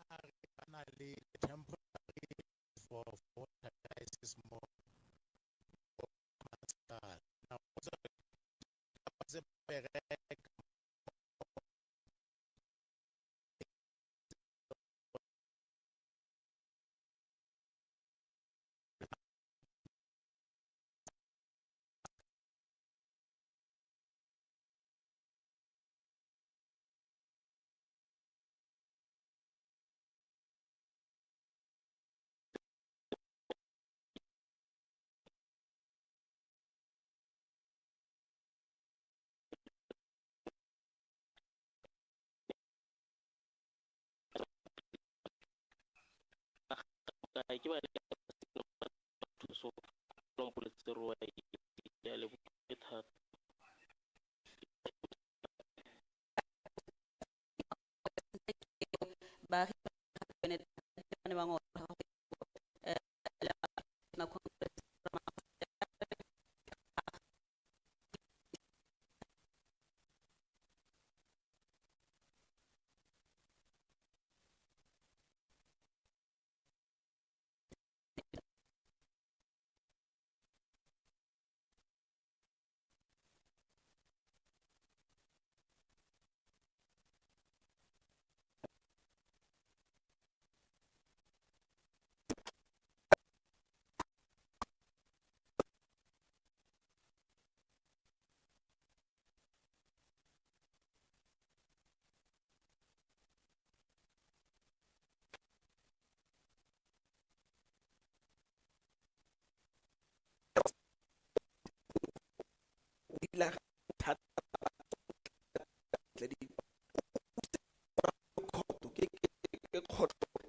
a re ba na le temporary for water crisis mo Hammanskraal. Now, se bereka kae ke ba thuso lompoletse roa ya le thata. Baagi ba ne ba ngongorega go na Congress.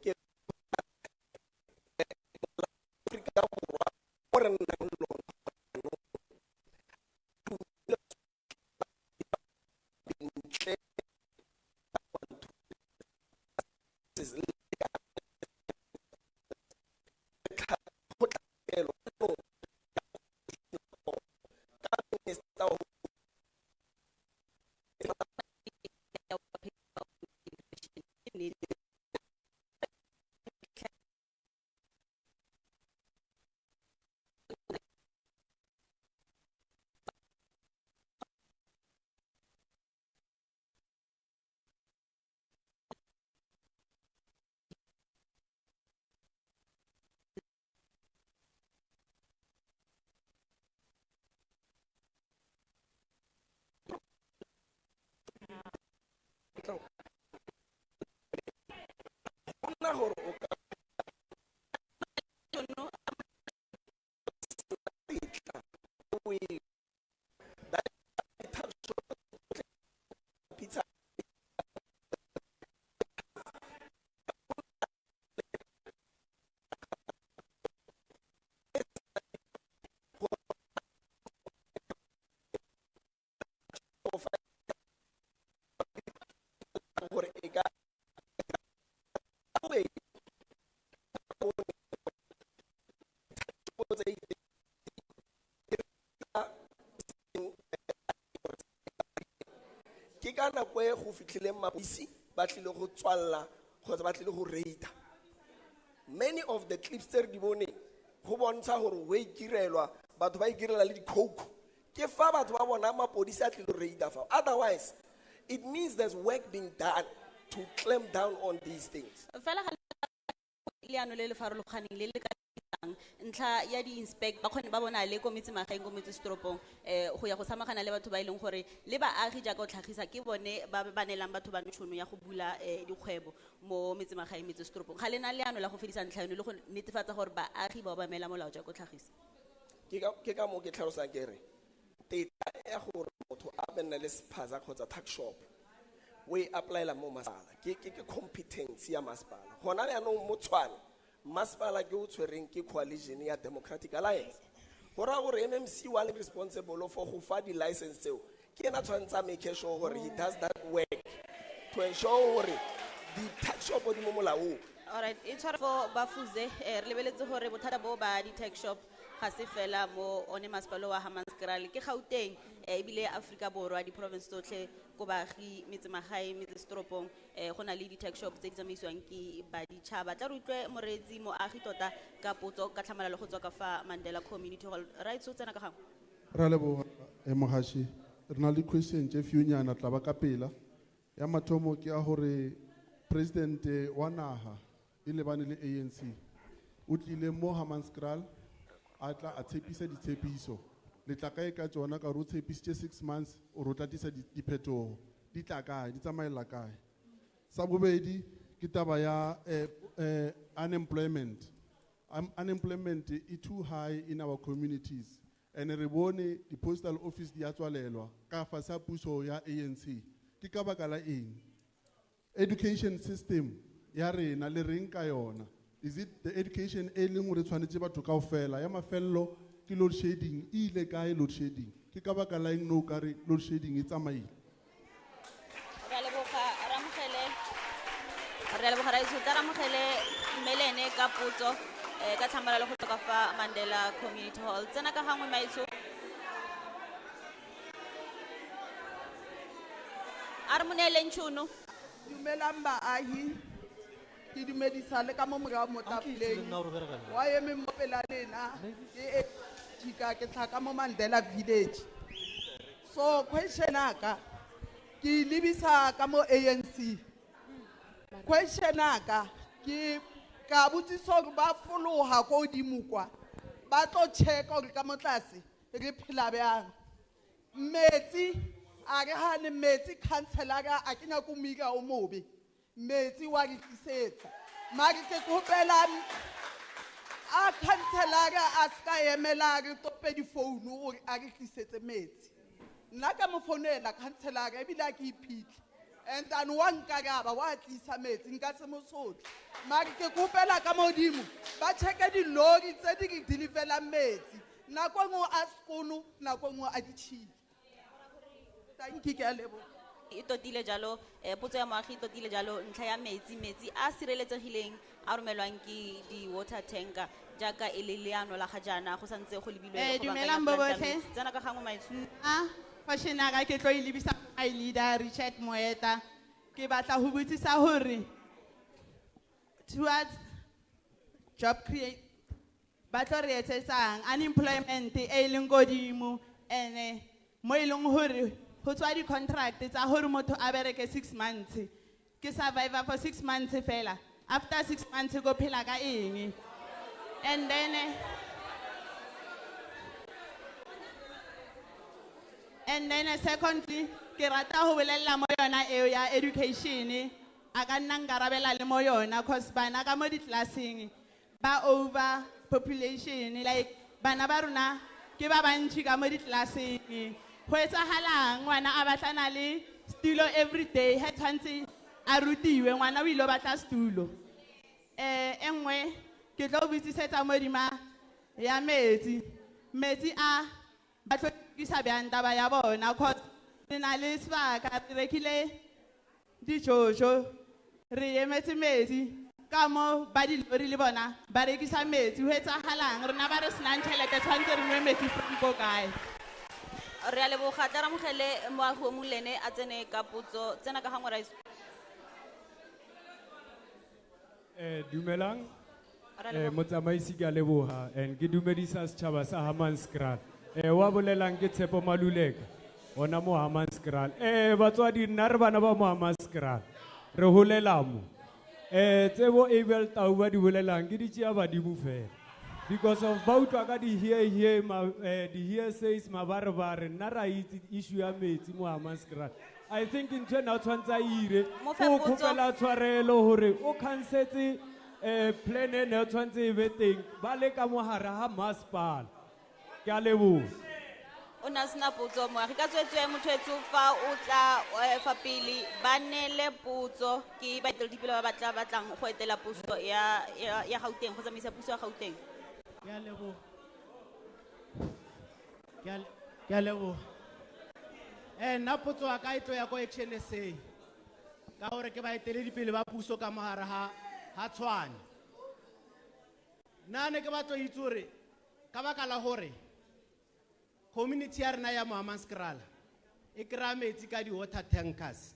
Ke Afrika Borwa o re nnang lona ntle ka minister nna gore o ka pizza gore e ka ke ka nako e go fitlhileng mapodisi ba tlile go tswalla kgotsa ba tlile go raida. Many of the clips tse re di boneng go bontsha gore o ikirelwa batho ba ikirela le di-coke ke fa batho ba bona mapodisi a tlile go raida fa. Otherwise it means there's work being done to clamp down on these things. Fela ga leano le le farologaneng le le ka ntlha ya di-inspect ba kgone ba bona le ko metsemagaeng ko metsesetoropong go ya go samagana le batho ba e leng gore le baagi jaaka o tlhagisa ke bone ba ba neelang batho ba tšhono ya go bula dikgwebo mo metsemagaeng metsesetoropong. Ga le na leano la go fedisa ntlha eno le go netefatsa gore baagi ba obamela molao jaaka o tlhagisa? Ke ka moo ke tlhalosang ke re tetla ya gore motho a be nna le spaza kgotsa tuck shop o e applyela mo masepala ke competence ya masepala. Gona jaanong mo Tshwane masepala ke o tshwereng ke coalition ya Democratic Alliance. Go raya gore MMC wa le responsible for go fa di-license tseo ke ena tshwanetse a make sure gore he does that work to ensure gore di-tuck shop di mo molaong. Alright, e tshwara fo Bafuze re lebeletse gore bothata bo ba di-tuck shop ga se fela mo one masepala wa Hammanskraal ke Gauteng ebile Afrika Borwa di-province tsotlhe ko baagi metsemagae metsesetoropong go na le di-tuck shop tse di tsamaisiwang ke baditšhaba. Tla re utlwe moreetsi moagi tota ka potso ka tlhamalalo go tswa ka fa Mandela Community Hall. Right, so tsena ka gangwe. Ra leboga mohashi. Re na le question tše fewnyana tla ba ka pela. Ya mathomo ke ya gore president wa naga e lebane le ANC o tlile mo Hammanskraal a tla a tshepisa ditshepiso. Le tla kae ka tsona ka gore o tshepisitse 6 months o re o tla tlisa diphetogo. Di tla kae, di tsamaella kae? Sa bobedi ke taba ya unemployment. Unemployment e too high in our communities. And re bone di-postal office di a tswalelwa ka fa sa puso ya ANC. Ke ka baka la eng? Education system ya rena le reng ka yona? Is it the education e leng gore tshwanetse batho kaofela? Ya mafello ke load shedding, e ile kae load shedding? Ke ka baka la eng no ka re load shedding e tsamaile? Re a leboga, re amogele, re a leboga raetsho, tla re amogele mme le ene ka potso, ka tlhamalalo go tswa ka fa Mandela Community Hall. Tsena ka gangwe maetsho. A re mo neeleng tšhono. Dumelang baahi, ke dumedisa le ka mo morao mo tafoleng. Wa emeng mo pela lena, ke e Chika, ke tlhaga mo Mandela Village. So question aka ke lebisa ka mo ANC. Question aka ke ka botsisa hore ba foloha ko hodimo kwa, ba tlo check hore ka mo tlase re phela bjang. Metsi a re hane metsi, councillor a ke nyaka ho mo o mobe. Metsi wa re tlisetsa. Mare ke kopela a councillor a ska emela re tope difounu hore a re tlisetse metsi. Nna ka mo founela councillor ebile a ke iphitlhe. And then wa nkaraba wa tlisa metsi, nka se mo sotle. Mare ke kopela ka modimo ba check-e dilori tse di re deliver-elang metsi. Nako e nngwe a sekolo, nako e nngwe a ditšhila. Thank you, ke a leboha. E totile jalo, potso ya moagi e totile jalo ntlha ya metsi, metsi a sireletsegileng a romelwang ke di-water tanker jaaka e le leano la ga jaana go santse go lebilwe go baakanya Dumelang plant ya botlhe. metsi. Tsena ka gangwe maetsho. Nna question ya ka ke tlo e lebisa my leader Richard Moeta. Ke batla ho botsisa hore towards job create ba tlo re etsetsang unemployment e leng godimo ene mo e leng hore ho tswa di-contract tsa hore motho a bereke 6 months. Ke survivor for 6 months fela. After 6 months ko phela ka eng? And then secondly, ke rata ho bolella mo yona eo ya education, a ka nna nkarabela le mo yona, cause bana ka mo di-classeng ba over population, like bana ba rona ke ba bantši ka mo di-classeng. Ho etsahalang ngwana a batlana le stulo every day, ha tshwantse a rutiwe, ngwana o ile o batla stulo. E nngwe ke tlo botsisetsa modima ya metsi. Metsi a ba tlo tlisa bjang taba ya bona, cause re na le sebaka, re rekile dijojo, re emetse metsi ka mo ba dilori le bona ba rekisa metsi. Ho etsahalang rona ba re senang tjhelete tshwantse re nwe metsi from ko kae? Re a leboga, tla re amogele moagi o mongwe le ene a tsene ka potso. Tsena ka gangwe raetsho. Dumelang. Re a leboga. Motsamaisi ke a leboga, and ke dumedisa setšhaba sa Hammanskraal. Wa bolelang ke Tshepo Maluleka, ona mo Hammanskraal. Batswadi nna re bana ba mo Hammanskraal, re holela mo. Tsebo Abel Tau ba di bolelang ke di tšea badimo fela. Because of ba utlwa ka di hear hear ma, di hearsays mabarebare, nna ra itse issue ya metsi mo Hammanskraal. I think ntho ena o tshwantse a ire, Mo fe o potso. kgopela tshwarelo hore o cancetse, plan e ne o tshwantse e be teng, ba le ka mo hare ha masepala. Ke a leboha. O ne a sena potso moagi, ka tsweetswe motho etsho fa o tla, fa pele ba neele potso ke baeteledipele ba ba tla batlang go etela puso ya Gauteng, go tsamaisa puso ya Gauteng. Ke a leboha. Ke a leboha. Nna potso ya ka e tlo ya ko Action SA, ka hore ke baeteledipele ba puso ka mo hare ha Tshwane. Nna ne ke batla ho itse hore ka baka la hore community ya rena ya mo Hammanskraal e kry-a metsi ka di-water tankers,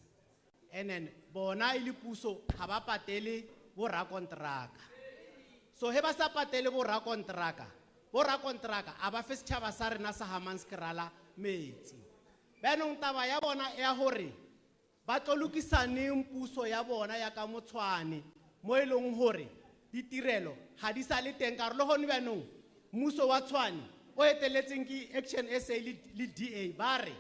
and then bona e le puso ga ba patele bo rakonteraka. So he ba sa patele bo rakonteraka, bo rakonteraka a ba fe setšhaba sa rena sa Hammanskraal metsi. Bjaanong taba ya bona ya hore ba tlo lokisa neng puso ya bona ya ka mo Tshwane, mo e leng hore ditirelo ga di sa le teng, ka gore le gone bjaanong mmuso wa Tshwane o eteletseng ke Action SA le DA ba re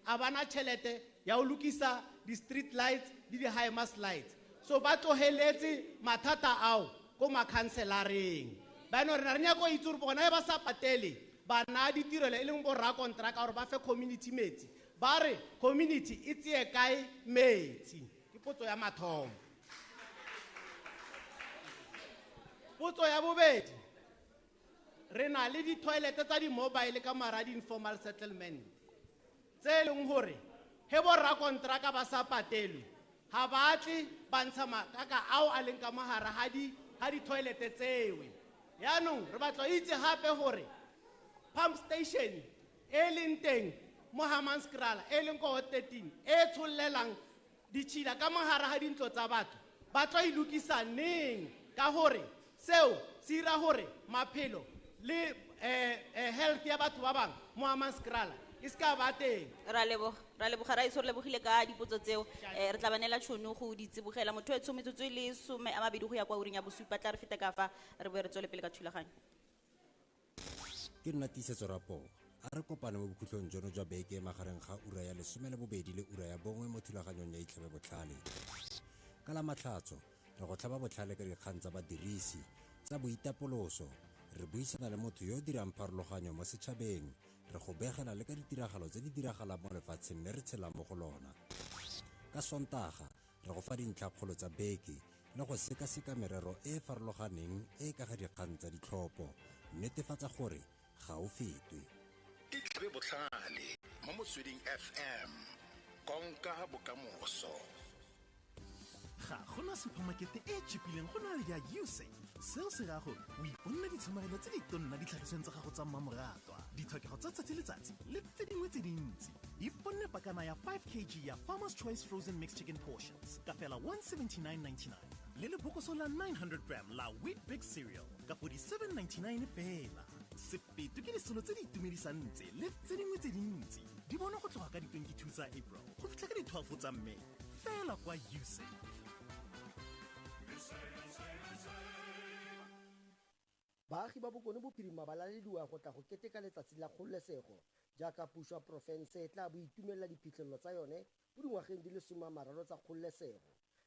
a bana tšhelete ya ho lokisa di-street lights le di-high mast lights. So ba tloheletse mathata ao ko makhanselareng. Bjaanong rena re nyaka ho itse hore bona ba sa patele ba naya ditirelo e leng bo rakonteraka gore ba fe community metsi, ba re community e tseye kae metsi? Ke potso ya mathomo. Potso ya bobedi, re na le di-toilet tsa di-mobile ka mara di-informal settlement tse e leng gore he borrakonteraka ba sa patelwe ga ba tle ba ntsha makaka ao a leng ka mogare ga di-toilet tsewe. Yaanong re batla go itse gape gore pump station e leng teng mo Hammanskraal e leng ko ward 13 e tshollelang ditšhila ka mogare ga dintlo tsa batho ba tlo e lokisa neng, ka gore seo se dira gore maphelo le health ya batho ba bangwe mo Hammanskraal e se ka ba teng. Ra leboga raetsho, re lebogile ka dipotso tseo. Re tla ba neela tšhono go di tsibogela. Motho etsho metsotso e le 20 go ya kwa ureng ya bosupa, tla re feta ka fa re boe re tswele pele ka thulaganyo. Ke nna Tiisetso Rapoo. A re kopane mo bokhutlong jono jwa beke magareng ga ura ya 12 le ura ya 1 mo thulaganyong ya Itlhabe Botlhale. Ka la Matlhatso re go tlhaba botlhale ka dikgang tsa badirisi tsa boitapoloso, re buisana le motho yo o dirang pharologanyo mo setšhabeng, re go begela le ka ditiragalo tse di diragalang mo lefatsheng le re tshelang mo go lona. Ka Sontaga re go fa dintlhakgolo tsa beke le go sekaseka merero e e farologaneng e ka ga dikgang tsa ditlhopho. Netefatsa gore ga o fetwe. Itlhabe Botlhale mo Motsweding FM, konka bokamoso. Ga gona supermarket e cheapileng go na le ya Usave. Seo se raya gore o iponne ditshomarelo tse di tonna ditlhagisweng tsa gago tsa mmamoratwa, ditlhokego tsa tsatsi letsatsi le tse dingwe tse dintsi. Iponne pakana ya 5 kg ya Farmer's Choice Frozen Mixed Chicken Portions ka fela 179.99 le lebokoso la 900 gram la Weet Bix Cereal ka 47.99 fela. Sepetwe ke disolo tse di itumedisang tse le tse dingwe tse dintsi di bonwa go tloga ka di-22 tsa April go fitlha ka di-12 tsa May fela kwa Usave. Baagi ba Bokone Bophirima ba lalediwa go tla go keteka letsatsi la kgololesego jaaka puso ya porofense e tla bo itumelela diphitlhelelo tsa yone mo dingwageng di le 30 tsa kgololesego.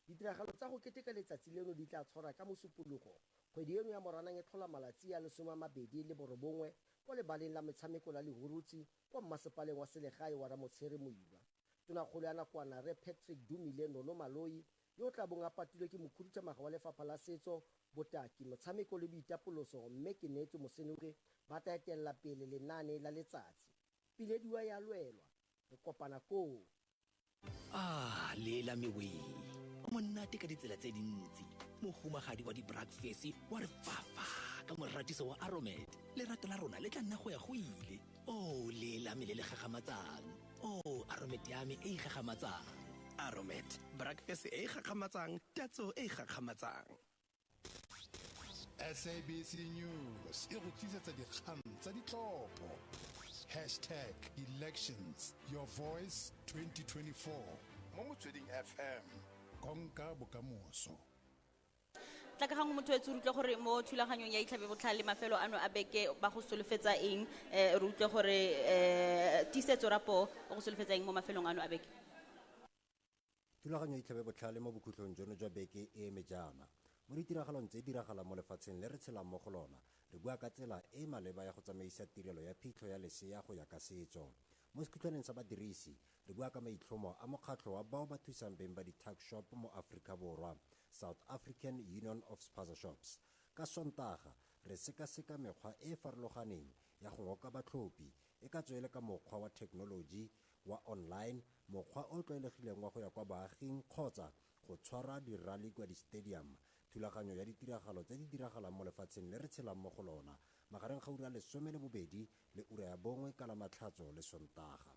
Ditiragalo tsa go keteka letsatsi leno di tla tshwarwa ka Mosupologo kgwedi eno ya Moranang e tlhola malatsi a 29 kwa lebaleng la metshameko la Lehurutsi kwa mmasepaleng wa selegae wa Ramotshere Moiwa. Tonakgolo ya nakwana Rre Patrick Dumile Nono Maloi yo o tla bong a patilwe ke mokhuduthamaga wa lefapha la setso, botaki, motshameko le boitapoloso mme Keneetswe Mosenogi ba tla etelela pele lenaane la letsatsi. Pilediwa ya lwelwa, re kopana koo. Ah, lela mewe. O monate ka ditsela tse dintsi. Mohumagadi wa di-breakfast wa re fafa ka moratiso wa Aromat. Lerato la rona le tla nna go ya go ile. Oh, lela me le le gagamatsang. Oh, Aromat ya me e gagamatsang. Aromat, breakfast e gagamatsang, tatso e gagamatsang. SABC News e go tlisetsa dikgang tsa ditlhopho. #elections, your voice 2024. Mo Motsweding FM, konka bokamoso. Tla ka gangwe motho etsho re utlwe gore mo thulaganyong ya Itlhabe Botlhale mafelo ano a beke ba go solofetsa eng, re utlwe gore Tiisetso Rapoo o go solofetsa eng mo mafelong ano a beke. Thulaganyo ya Itlhabe Botlhale mo bokhutlong jono jwa beke e eme jaana. Mo ditiragalong tse di diragalang mo lefatsheng le re tshelang mo go lona, re bua ka tsela e maleba ya go tsamaisa tirelo ya phitlho ya lesea go ya ka setso. Mo sekhutlhwaneng sa badirisi, re bua ka maitlhomo a mokgatlho wa bao ba thusang beng ba di-tuck shop mo Aforika Borwa, South African Union of Spaza Shops. Ka Sontaga, re sekaseka mekgwa e e farologaneng ya go ngoka batlhophi, e ka tswa e le ka mokgwa wa thekenoloji wa online, mokgwa o tlwaelegileng wa go ya kwa baaging kgotsa go tshwara di-rally kwa di-stadium. Thulaganyo ya ditiragalo tse di diragalang mo lefatsheng le re tshelang mo go lona magareng ga ura 12 le ura ya 1 ka la Matlhatso le Sontaga.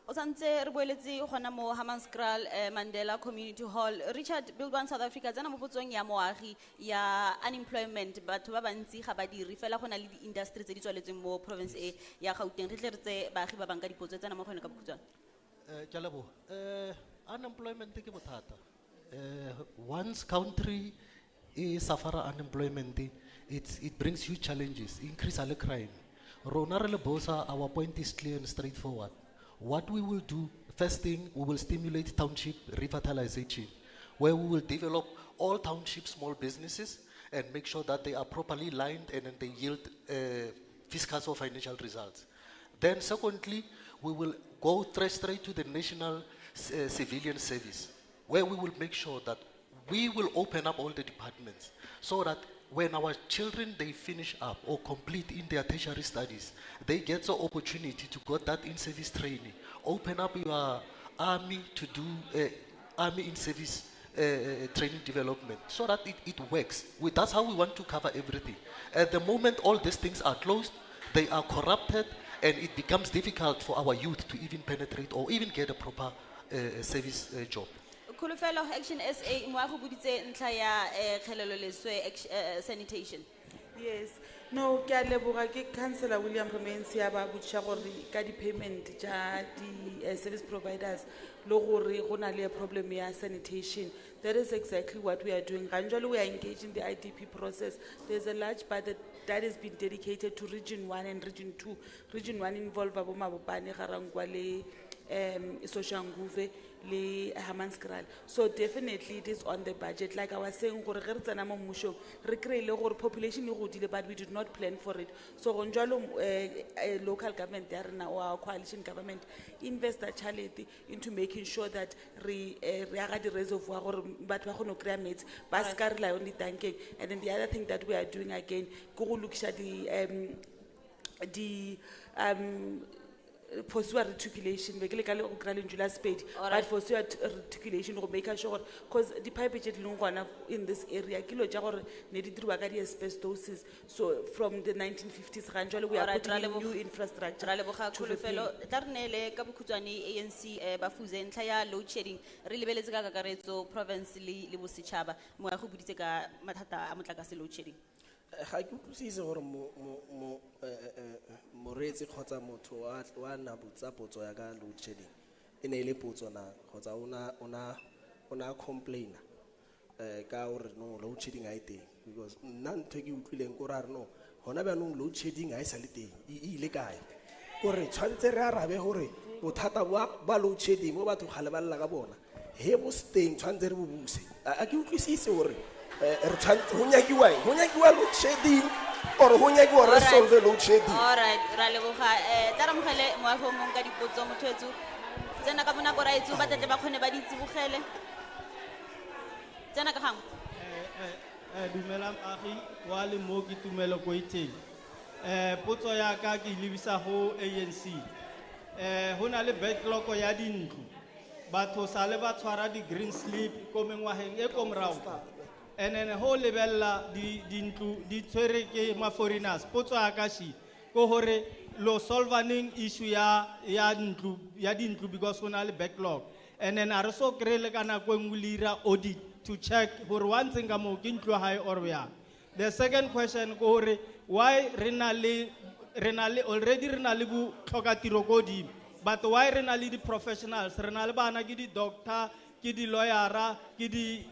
O santse re boeletse gona mo Hammanskraal Mandela Community Hall. Richard, Build One South Africa tsena mo potsong ya moagi ya unemployment, batho ba bantsi ga ba dire fela go na le di-industry tse di tswaletsweng mo province e ya Gauteng. Re tle re tse baagi ba bang ka dipotso, tsena mo go yone ka bokhutshwane. Ke a leboha. Unemployment ke bothata. Once country e suffer unemployment, it brings huge challenges, increase le crime. Rona re le BOSA, our point is clear and straightforward. What we will do, first thing, we will stimulate township revitalization, where we will develop all township small businesses and make sure that they are properly lined and then they yield fiscal or financial results. Then secondly, we will go straight to the National Civilian Service, where we will make sure that We will open up all the departments so that when our children, they finish up or complete in their tertiary studies, they get the opportunity to get that in-service training. Open up your army to do army in-service training development so that it works. That's how we want to cover everything. At the moment, all these things are closed, they are corrupted, and it becomes difficult for our youth to even penetrate or even get a proper service job. Kholofelo, Action SA, moago boditse ntlha ya kgelelo leswe, sanitation. Yes. No, ke a leboga ke Councillor William Romensi ya ba botšiša gore ka di-payment tša di service providers le gore go na le problem ya sanitation. That is exactly what we are doing. Ganjalo, we are engaged in the IDP process. There's a large budget that has been dedicated to Region 1 and Region 2. Region 1 involve bo Mabopane, Ga-Rankuwa le Soshanguve le Hammanskraal. So definitely it is on the budget. Like I was saying, gore ge re tsena mo mmušong, re kry-ile gore population e godile, but we did not plan for it. So go njalo, local government ya rena or our coalition government investa tšhelete into making sure that re aga di-reservoir gore batho ba kgone go kry-a metsi, ba se ka rely on ditankeng. And then the other thing that we are doing again ke go lokiša di for sewer reticulation, be ke leka le go kry-a lentšu la Sepedi, but for sewer reticulation go make sure gore, 'cause di-pipe tse di leng gona in this area ke dilo tša gore ne di diriwa ka di-asbestosis, so from the 1950s ga jwale we are Alright, putting in new infrastructure ra leboga to repair. Kholofelo. Tla re neele ka bokhutshwane ANC, Bafuze, ntlha ya load shedding re lebeletse ka kakaretso province le bosetšhaba. Moago boditse ka mathata a motlakase load shedding. Ga ke utlwisise gore moreetsi kgotsa motho wa na botsa potso ya ka load shedding e ne e le potso na, kgotsa o na complainer ka gore no load shedding ha e teng, because nna ntho e ke utlwileng ke gore a re no hona bjanong load shedding ha e sa le teng, e ile kae? Kore tshwanetse re arabe gore bothata ba load shedding bo batho kgale ba lla ka bona he bo se teng, tshwanetse re bo buse. A ke utlwisise gore re tshwanetse ho nyakiwa eng? Ho nyakiwa load shedding or ho nyakiwa re Alright. solve load shedding? Alright, ra leboga. Tla re amogele moagi o mongwe ka dipotso, motho etsho. Tsena ka bonako raetsho, ba tle ba kgone ba di tsibogele. Tsena ka gangwe. Dumelang baagi, wa le mo ke Tumelo Koiteng. Potso ya ka ke e lebisa go ANC. Ho na le backlog ya dintlo. Batho sale ba tshwara di-green slip ko mengwaheng e ko morao. And then ho lebella dintlo di tshwere ke ma foreigners. Potso ya ka shi ko hore lo solvaneng issue ya ntlo, ya dintlo because ho na le backlog. And then a re so kry-e le ka nako e nngwe le ira audit to check hore wa ntseng ka moo ke ntlo ya hae or yang. The second question ko hore why re na le, re na le already re na le botlhokatiro ko godimo, but why re na le di-professionals, re na le bana ke di-doctor, ke di-lawyera, ke di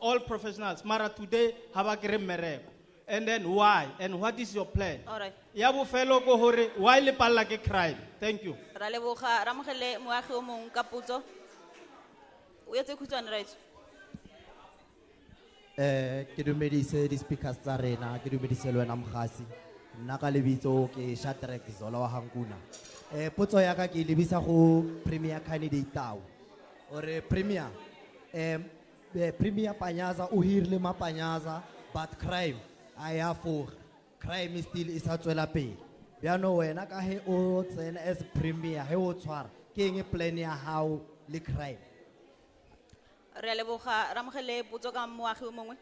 all professionals, mara today ha ba kry mmereko. And then why and what is your plan? All right. Ya bofelo ko hore why le palla ke crime? Thank you. Ra leboga, ra amogele moagi o mongwe ka potso. O etse khutshwane raetsho. Ke dumedise di-speakers tsa rena, ke dumedise le wena mogasi. Nna ka lebitso ke Shadrack Zola wa Hankuna. Potso ya ka ke e lebisa go Premier candidate Tau. Ore Premier, Premier Panyaza o hirile Mapanyaza, but crime a ya foga. Crime is still e sa tswela pele. Bjano wena ka he o tsena as Premier, he o tshwara, ke eng plan ya hao le crime? Re a leboga, ra amogele potso ka moagi o mongwe.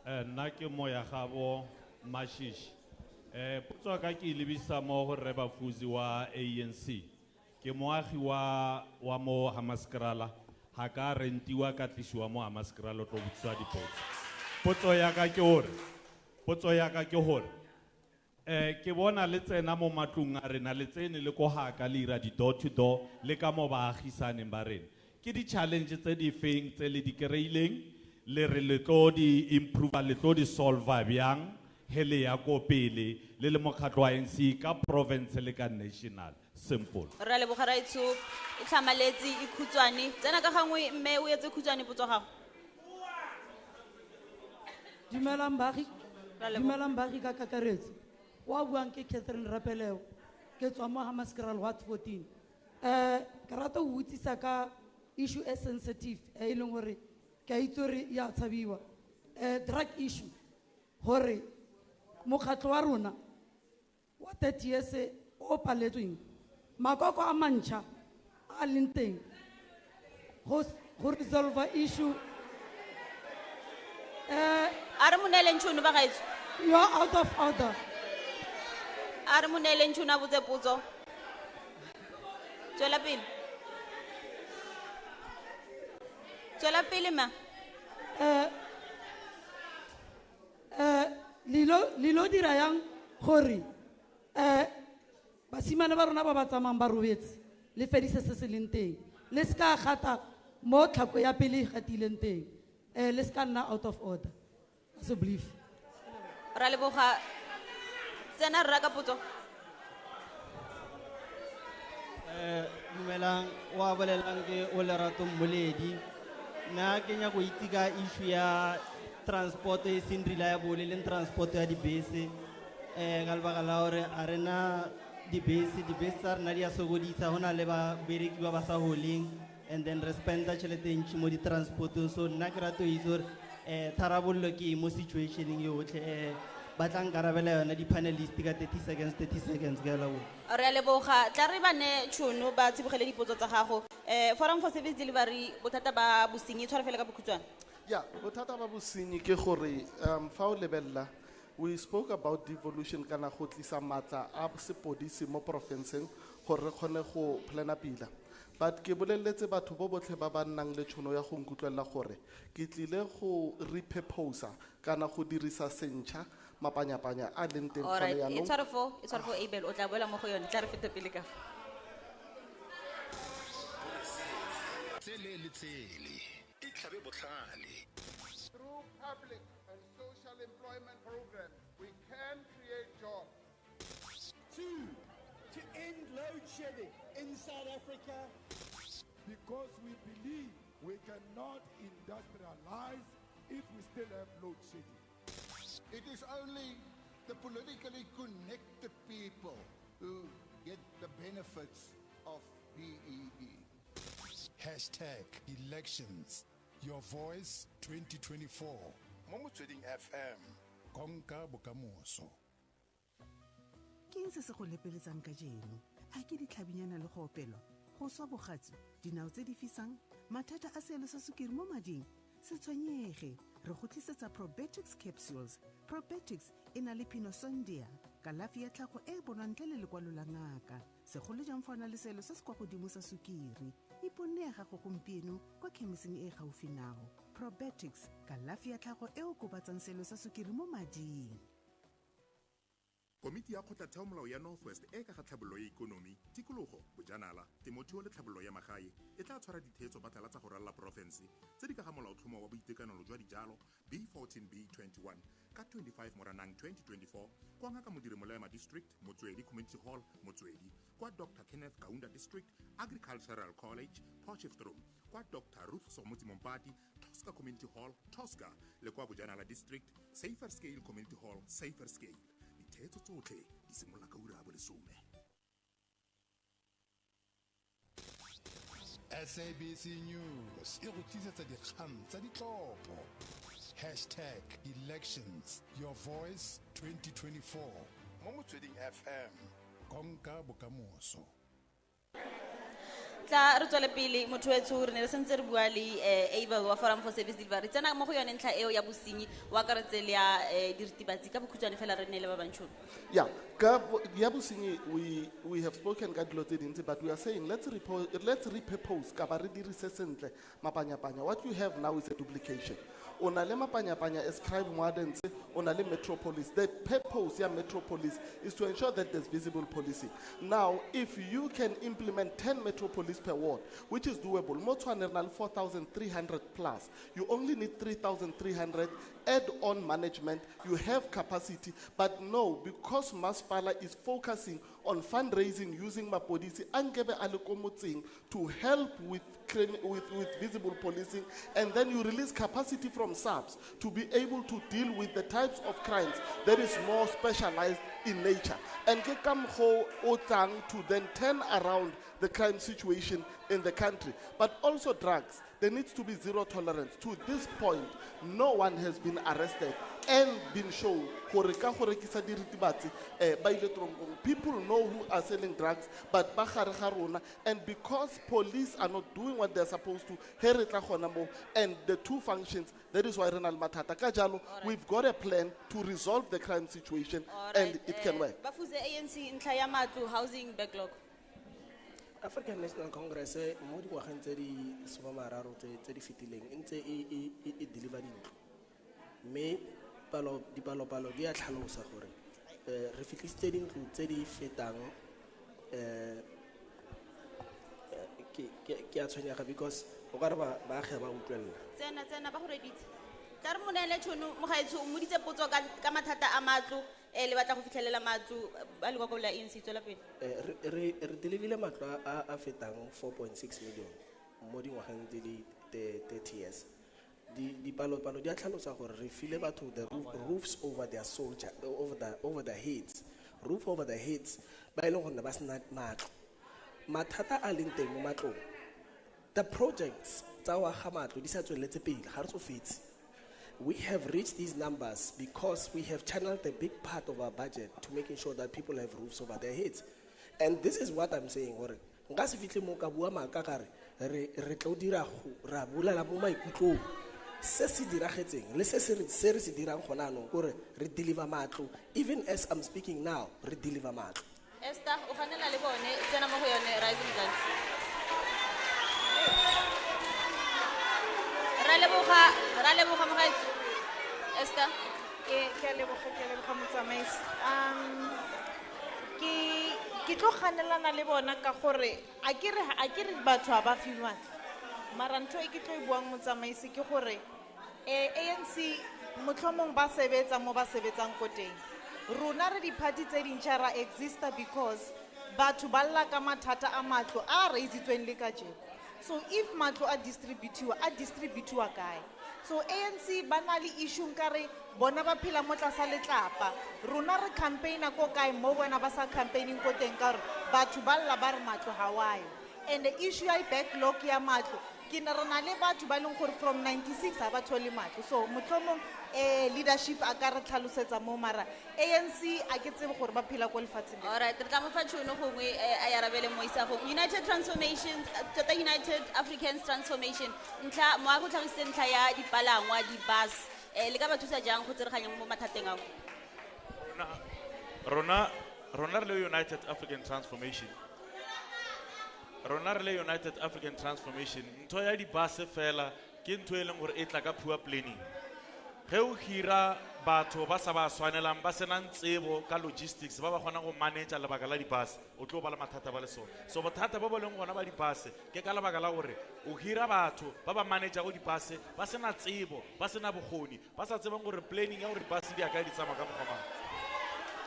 Nna ke moya gabo Mashishi. Potso ya ka ke e lebisa mo go Rre Bafuzi wa ANC. Ke moagi wa mo Hammanskraal, ga ka rentiwa ka tlisiwa mo Hammanskraal o tlo botsisa dipotso. Potso ya ka ke hore, potso ya ka ke hore, ke bona le tsena mo matlong a rena, le tsene le ko haka le ira di door to door le ka mo baagisaneng ba rena. Ke di-challenge tse di feng tse le di kry-ileng, le re le tlo di improve, le tlo di solve bjang he le ya ko pele le le mokgatlo wa ANC ka province le ka national? Simple. Re a leboga raetsho, e tlhamaletse, e khutshwane. Tsena ka gangwe mme o etse khutshwane potso gago. Dumelang baagi. Ra leboga. Dumelang baagi ka kakaretso. Wa buang ke Catherine Rapeleo. Ke tswa mo Hammanskraal Ward 14. Ke rata ho utlwisisa ka issue e sensitive e leng gore ke a itse gore ya tshabiwa. Drug issue gore mokgatlho wa rona wa 30 years o paletsweng makoko a mantšha a leng teng go resolve issue. A re mo neeleng tšhono ba gaetsho. You are out of order. A re mo neeleng tšhono a botse potso. Tswela pele. Tswela pele ma. Lilo dira yang gore basimane ba rona ba ba tsamayang ba robetse le fedise se se leng teng le se ka gata mo tlhako ya pele e gatileng teng le se ka nna out of order. So believe. Ra leboga. Tsena rra ka potso. Dumelang, wa bolelang ke o Lerato Mmoledi. Nna ke nyaka go itse ka issue ya transport e seng reliable, e leng transport ya dibese. Ka lebaka la hore ha re na dibese, dibese tsa rena di a sokodisa, ho na le babereki ba ba sa holeng, and then re spenda tjhelete e ntsi mo di-transportong. So nna ke rata ho itse hore tharabollo ke eng mo situationeng yotlhe. Ba tla nkarabela yona di-panelist ka 30 seconds, 30 seconds, ke a leboha. Re a leboga. Tla re ba ne tšhono ba tsibogele dipotso tsa gago. Forum for Service Delivery, bothata ba bosenyi, tshwara fela ka bokhutshwane. Yeah, bothata ba bosenyi ke gore, fa o lebella, we spoke about devolution kana go tlisa matla a sepodisi mo porofenseng gore re kgone go plana pila. But ke boleletse batho bo botlhe ba ba nnang le tšhono ya go nkutlwelela gore ke tlile go repurposa kana go dirisa sentšha mapanyapanya a leng teng All right, gone jaanong. e tshware foo, e tshware foo, Abel, o tla boela mo go yone, tla re fete pele ka fa. Tsele le tsele, e tlhabe botlhale. Through public and social employment programs, we can create jobs. 2, to end load shedding in South Africa. Because we believe we cannot industrialize if we still have load shedding. It is only the politically connected people who get the benefits of BEE. Hashtag elections. Your voice 2024. Mo Motsweding FM. Konka bokamoso. Ke eng se se go lepeletsang kajeno? A ke ditlhabinyana le go opelwa? Go swa bogatsu, dinao tse di fisang, mathata a seelo sa sukiri mo mading? Se tshwenyege, re go tlisetsa Probiotics capsules. Probiotics e na le pinosondia, kalafi ya tlhago e e bonwang ntle le lekwalo la ngaka. Segolo jang fa o na le seelo se se kwa godimo sa sukiri. Iponne ya gago gompieno kwa khemising e e gaufi nao. Probiotics, kalafi ya tlhago e okobatsang seelo sa sukiri mo mading. Komiti ya Kgotlatheomolao ya North West e ka ga tlhabololo ya ikonomi, tikologo, bojanala, temothuo le tlhabololo ya magae e tla tshwara ditheetso phatlhalatsa go ralala porofense tse di ka ga molaotlhomo wa boitekanelo jwa dijalo B14B21 ka 25 Moranang 2024 kwa Ngaka Modiri Molema District, Motswedi Community Hall, Motswedi, kwa Dr Kenneth Kaunda District, Agricultural College, Potchefstroom, kwa Dr Ruth Somotsi Mompati, Tosca Community Hall, Tosca, le kwa Bojanala District, Safer Scale Community Hall, Safer Scale. Ditheetso tsotlhe di simolola ka ura ya bolesome. SABC News e go tlisetsa dikgang tsa ditlhopho. Hashtag elections. Your voice 2024. Mo Motsweding FM. Konka bokamoso. Tla re tswele pele motho wetsho, re ne re sentse re bua le Abel wa Forum for Service Delivery. Tsena mo go yone ntlha eo ya bosenyi, o akaretse le ya diritibatsi ka bokhutshwane fela re nne le ba bantšhono. Yeah, ka ya bosenyi we have spoken ka dilo tse dintsi, but we are saying let's repurpose ka ba re dirise sentle mapanyapanya. What you have now is a duplication. O na le mapanyapanya as crime wardens, o na le metropolis. The purpose ya metropolis is to ensure that there's visible policing. Now, if you can implement 10 metropolis per ward, which is doable, mo Tshwane re na le 4,300 plus. You only need 3,300 add on management, you have capacity, but no, because masepala is focusing on fundraising using mapodisi ankebe a le ko motseng to help with visible policing, and then you release capacity from SAPS to be able to deal with the types of crimes that is more specialized in nature. And ke ka mokgwa o tlang to then turn around the crime situation in the country. But also drugs, there needs to be zero tolerance. To this point, no one has been arrested and been shown gore ka go rekisa diritibatsi, ba ile tronkong. People know who are selling drugs, but ba gare ga rona, and because police are not doing what they're supposed to, he re tla gona mo, and the two functions, that is why re na le mathata. Ka jalo, we've got a plan to resolve the crime situation, and it can work. Bafuze ANC ntlha ya matlo, housing backlog. African National Congress mo dingwageng tse di 30 tse di fetileng e ntse e deliver dintlo, mme dipalopalo di a tlhalosa gore re fitlhisitse dintlo tse di fetang, ke a tshwenyega because o ka re baagi ba utlwelela. Tsena ba go reditse. Tla re mo neele tšhono, mogaetsho, o mmoditse potso ka mathata a matlo, le batla go fitlhelela matlo, ba le kwa la ANC, tswela pele. Re deliverile matlo a fetang 4.6 million mo dingwageng tse di 30 years. Dipalopalo di a tlhalosa gore re file batho the roofs over their soldier, over their heads, roof over their heads, ba e leng gore ne ba sena matlo. Mathata a leng teng mo matlong, the projects tsa go aga matlo di sa tsweletse pele, ga re tsofetse. We have reached these numbers because we have channeled a big part of our budget to making sure that people have roofs over their heads. And this is what I'm saying, gore nka se fitlhe mo ka bua maaka ka re tlo dira go ra bolela mo maikutlong. Se se diragetseng le se re se dirang gona anong kore re deliver matlo. Even as I'm speaking now, re deliver matlo. Esther, o ganela le bone, tsena mo go yone Rising Mzansi. Ra leboga mogaetsho. Esther. Ke a leboga motsamaisi. Ke tlo ganelana le bona ka gore a ke re batho ha ba fiwe matlo. Mara ntho e ke tlo e buang motsamaisi ke gore ANC motlhomong ba sebetsa mo ba sebetsang ko teng. Rona re di-party tse dintšha ra exista because batho ba lla ka mathata a matlo a raisitsweng le kajeko. So if matlo a distributiwa kae? So ANC ba na le issue nkare bona ba phela mo tlasa letlapa. Rona re campaigna ko kae mo bona ba sa campaigning ko teng ka gore batho ba lla ba re matlo ha wa yo. And the issue ya backlog ya matlo, ke ne re na le batho ba leng gore from 96 ha ba thole matlo. So motlhomong leadership a ka re tlhalosetsa mo, mara ANC a ke tsebe gore ba phela ko lefatsheng le. All right, re tla mo fa tšhono gongwe a e arabele mo isagong. United Transformation, tota United Africans Transformation, ntlha mo a go tlhagisitse ntlha ya dipalangwa, di-bus, le ka ba thusa jang go tsereganya mo mathateng ao? Rona re le United African Transformation. Rona re le United African Transformation, ntho ya di-bus fela ke ntho e leng gore e tla ka poor planning. Ge o hira batho ba sa ba tshwanelang, ba senang tsebo ka logistics, ba ba kgonang go manage lebaka la di-bus, o tlo ba le mathata ba le sone. So bothata bo bo leng gona ba di-bus ke ka lebaka la gore o hira batho ba ba manageago di-bus ba sena tsebo, ba sena bokgoni, ba sa tsebeng gore planning ya gore di-bus di ya kae di tsamaya ka mokgwa mang.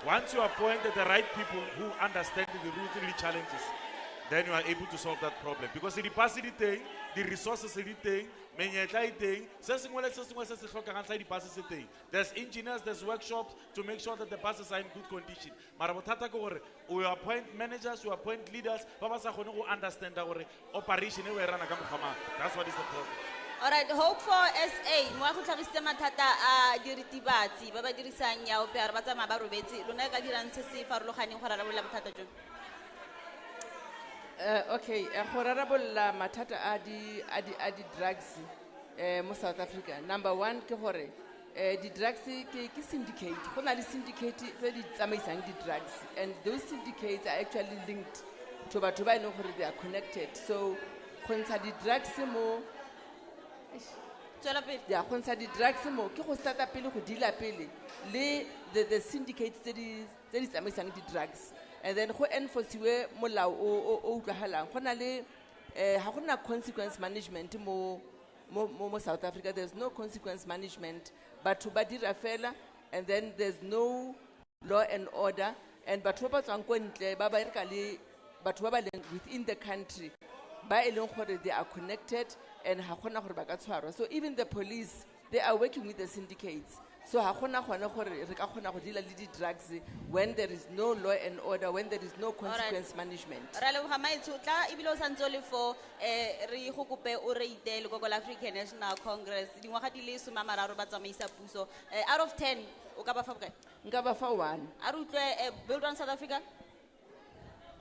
Once you appoint the right people who understand the routes and the challenges, then you are able to solve that problem. Because the bus di teng, the resources di teng, menyetla e teng, se sengwe le se sengwe se se tlhokegang sa di-bus se teng. There's engineers, there's workshops to make sure that the buses are in good condition. Mara bothata ke gore o appoint managers, you appoint leaders, ba ba sa kgone go understanda gore operation e o e rana ka mokgwa mang. That's what is the problem. All right, Hope for SA, mo a go tlhagisitse mathata a diritibatsi ba ba dirisang nyaope, a re ba tsamaya ba robetse. Lona e ka dirang se se farologaneng go rarabolola bothata jo? Okay, go rarabolola mathata a di-drugs mo South Africa. Number one ke gore di-drugs ke syndicate. Go na le syndicate tse di tsamaisang di-drugs, and those syndicates are actually linked to batho ba e leng gore they are connected. So go ntsha di-drugs mo, ya go ntsha di-drugs mo ke go starta pele go deala pele le the syndicates tse di tsamaisang di-drugs. And then go enforciwe molao o utlwagalang. Go na le ga go na consequence management mo South Africa. There's no consequence management. Batho ba dira fela, and then there's no law and order, and batho ba ba tswang ko ntle ba bereka le batho ba ba leng within the country ba e leng gore they are connected and ha gona gore ba ka tshwarwa. So even the police, they are working with the syndicates. So ha gona gone gore re ka kgona go deala le di-drugs when there is no law and order, when there is no consequence management. Ra leboga maetsho, tla ebile o santse o le fo, re go kope o rate lekoko la African National Congress dingwaga di le 30 ba tsamaisa puso. Out of 10 o ka ba fa bokae? Nka ba fa 1. A re utlwe, Build One South Africa?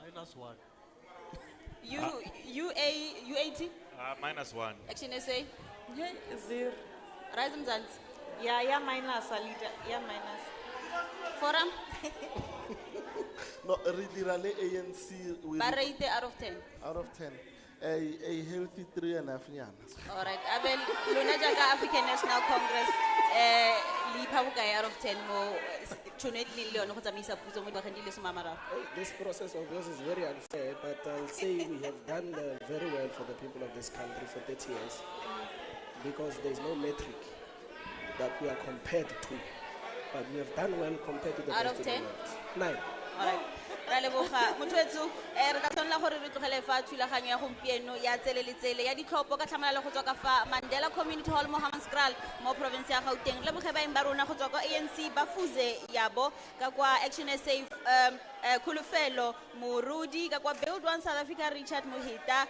Minus 1. U A, U A T? Minus 1. Action SA? Yeah, 0. Rise Mzansi? Yeah, yeah, minus, a leader. Yeah, minus. Forum? No, re dira le ANC. We Ba rate out of 10. Out of 10. A healthy 3.5 nyana. All right. Abel, lona jaaka African National Congress, le ipha bokae out of 10 mo tšhono e tlileng le yone go tsamaisa puso mo dingwageng di le 30? This process of yours is very unfair, but I'll say we have done very well for the people of this country for 30 years, because there is no metric that we are compared to, but we have done well compared to the Out rest of of the 10? world. 9. All right. Ra leboga. Motho etsho, re tla tshwanela gore re tlogele fa thulaganyo ya gompieno ya tsele le tsele ya ditlhopho ka tlhamalalo go tswa ka fa Mandela Community Hall mo Hammanskraal mo province ya Gauteng. Re leboge baeng ba rona go tswa kwa ANC Bafuze Yabo, ka kwa Action SA, Khulufelo Morudi, ka kwa Build One South Africa Richard Mohita,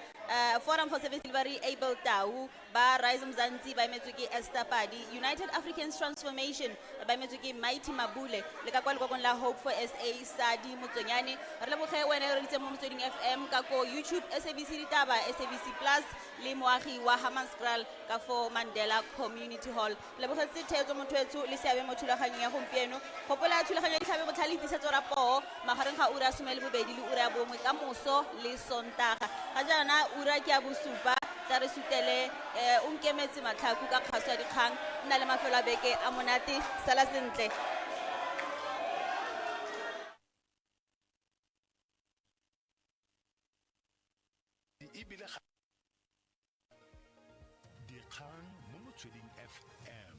Forum for Service Delivery Abel Tau, ba Rise Mzansi ba emetswe ke Esther Padi, United Africans Transformation ba emetswe ke Mighty Mabule, le ka kwa lekokong la Hope for SA Sadi Motsonyane. Re leboge wena yo re reditseng mo Motsweding FM ka ko YouTube SABC Ditaba, SABC Plus le moagi wa Hammanskraal ka fo Mandela Community Hall. Re lebogetse theetso motho etsho le seabe mo thulaganyong ya gompieno. Gopola thulaganyo ya Ditlhabe Botlhale e tiisetso ra poo magareng ga ura ya 12 le ura ya 1 ka moso le Sontaga. Ga jaana ura ke ya 7, tla re sutele, o nkemetse matlhaku ka kgaso ya dikgang. Nna le mafelo a beke a monate, sala sentle. Ebile ga dikgang mo Motsweding FM.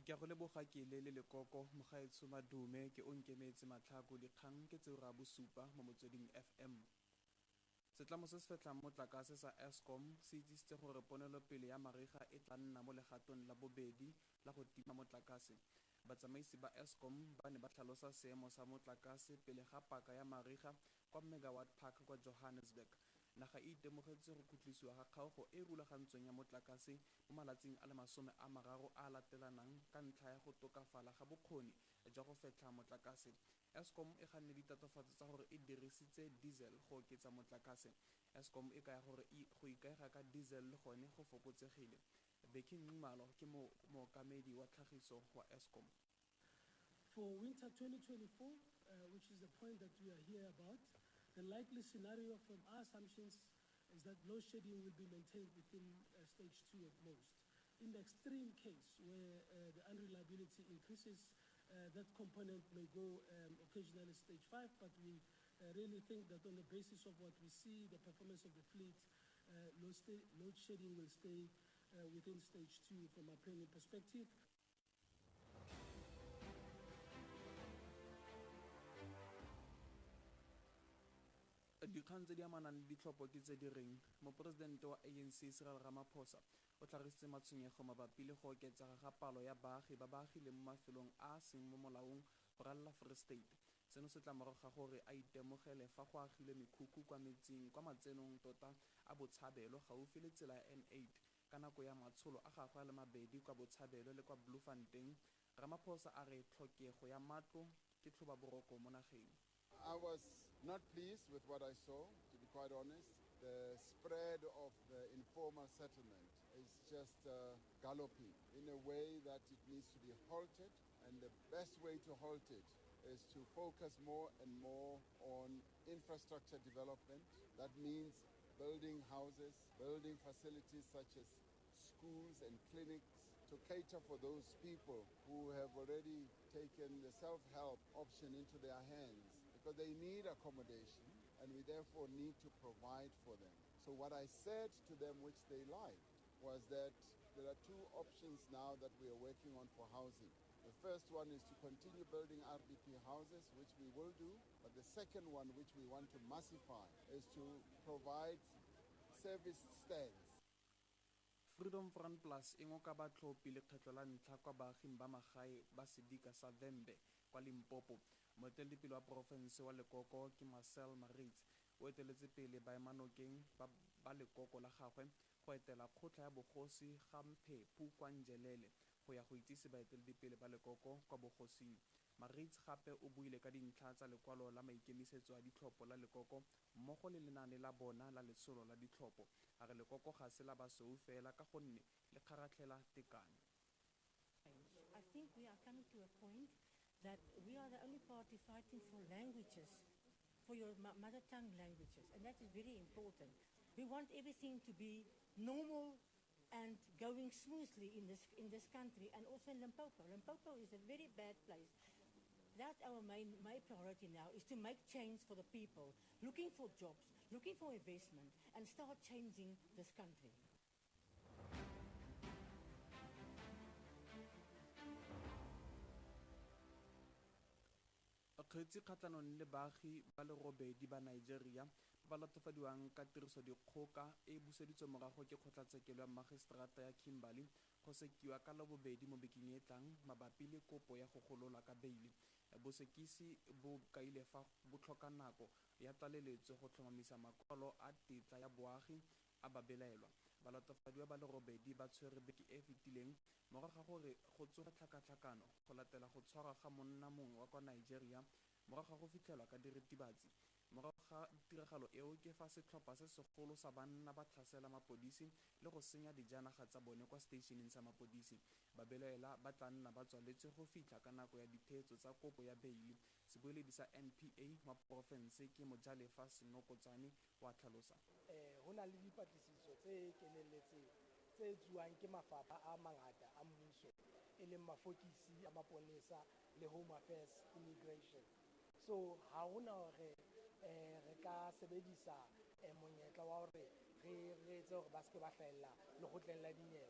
Ke a go leboga ke le le lekoko mogaetsho Madume ke o nkemetse matlhako dikgang ke tse ura 7 mo Motsweding FM. Setlamo se se fetlhang motlakase sa Eskom se itsisitse gore ponelopele ya mariga e tla nna mo legatong la bobedi la go tima motlakase. Batsamaisi ba Eskom ba ne ba tlhalosa seemo sa motlakase pele ga paka ya mariga kwa Megawatt Park kwa Johannesburg. Naga e itemogetse go khutlisiwa ga kgaogo e e rulagantsweng ya motlakase mo malatsing a le 30 a a latelanang ka ntlha ya go tokafala ga bokgoni jwa go fetlha motlakase. Eskom e ganne ditatofatso tsa gore e dirisitse diesel go oketsa motlakase. Eskom e kaya gore go ikaega ka diesel le gone go fokotsegile. Bheki Nxumalo ke mookamedi wa tlhagiso wa Eskom. For winter 2024, which is the point that we are here about, the likely scenario from our assumptions is that load shedding will be maintained within stage 2 at most. In the extreme case where the unreliability increases, that component may go occasionally stage 5, but we really think that on the basis of what we see, the performance of the fleet, load shedding will stay within stage 2 from a planning perspective. Dikgang tse di amanang le ditlhopho ke tse di reng moporesidente wa ANC Cyril Ramaphosa o tlhagisitse matshwenyego mabapi le go oketsega ga palo ya baagi ba ba agileng mo mafelong a a seng mo molaong go ralala Free State. Seno se tla morago ga gore a itemogele fa go agilwe mekhukhu kwa metsing kwa matsenong tota a Botshabelo gaufi le tsela ya N8 ka nako ya matsholo a gagwe a le mabedi kwa Botshabelo le kwa Bloemfontein. Ramaphosa a re tlhokego ya matlo ke tlhobaboroko mo nageng. I was not pleased with what I saw, to be quite honest. The spread of the informal settlement is just galloping in a way that it needs to be halted, and the best way to halt it is to focus more and more on infrastructure development. That means building houses, building facilities such as schools and clinics to cater for those people who have already taken the self-help option into their hands, because they need accommodation and we therefore need to provide for them. So what I said to them, which they liked, was that There are two options now that we are working on for housing. The first one is to continue building RDP houses, which we will do. But the second one, which we want to massify, is to provide service stands. Freedom Front Plus e ngoka batlhophi lekgetlho la ntlha kwa baaging ba magae ba sedika sa Vhembe kwa Limpopo. Moeteledipele wa porofense wa lekoko ke Marcel Maritz o eteletse pele baemanokeng ba lekoko la gagwe go etela kgotla ya bogosi ga Mphephu kwa Nzhelele go ya go itsise baeteledipele ba lekoko kwa bogosing. Maritz gape o buile ka dintlha tsa lekwalo la maikemisetso a ditlhopho la lekoko mmogo le lenaane la bona la letsholo la ditlhopho. A re lekoko ga se la basweu fela ka gonne le kgaratlhela tekano. I think we are coming to a point that we are the only party fighting for languages, for your mother tongue languages, and that is very important. We want everything to be normal and going smoothly in this country, and also in Limpopo. Limpopo is a very bad place. That's our my priority now, is to make change for the people, looking for jobs, looking for investment, and start changing this country. Kgetsi kgatlhanong le baagi ba le robedi ba Nigeria ba ba latofadiwang ka tirisodikgoka e buseditswe morago ke kgotlatshekelo ya magiseterata ya Kimberley go sekiwa ka Labobedi mo bekeng e tlang mabapi le kopo ya go gololwa ka beile. Bosekisi bo kaile fa bo tlhoka nako ya tlaleletso go tlhomamisa makwalo a tetla ya boagi a babelaelwa. Balatofadiwa ba le robedi ba tshwere beke e fetileng morago ga gore go tsoga tlhakatlhakano go latela go tshwarwa ga monna mongwe wa kwa Nigeria morago ga go fitlhelwa ka diritibatsi. Morago ga tiragalo eo ke fa setlhopha se segolo sa banna ba tlhasela mapodisi le go senya dijanaga tsa bone kwa seteišeneng sa mapodisi. Babelaela ba tla nna ba tswaletswe go fitlha ka nako ya ditheetso tsa kopo ya beile. Sebueledi sa NPA wa porofense ke Mojalefa Senokotsane wa tlhalosa. Ho na le dipatlisiso tse kenelletseng tse etsuwang ke mafapha a mangata a mmuso, e leng mafokisi a maponesa le Home Affairs Immigration. So ha hona hore re ka sebedisa monyetla wa hore re etse hore ba seke ba hlahella lekgotleng la dinyewe.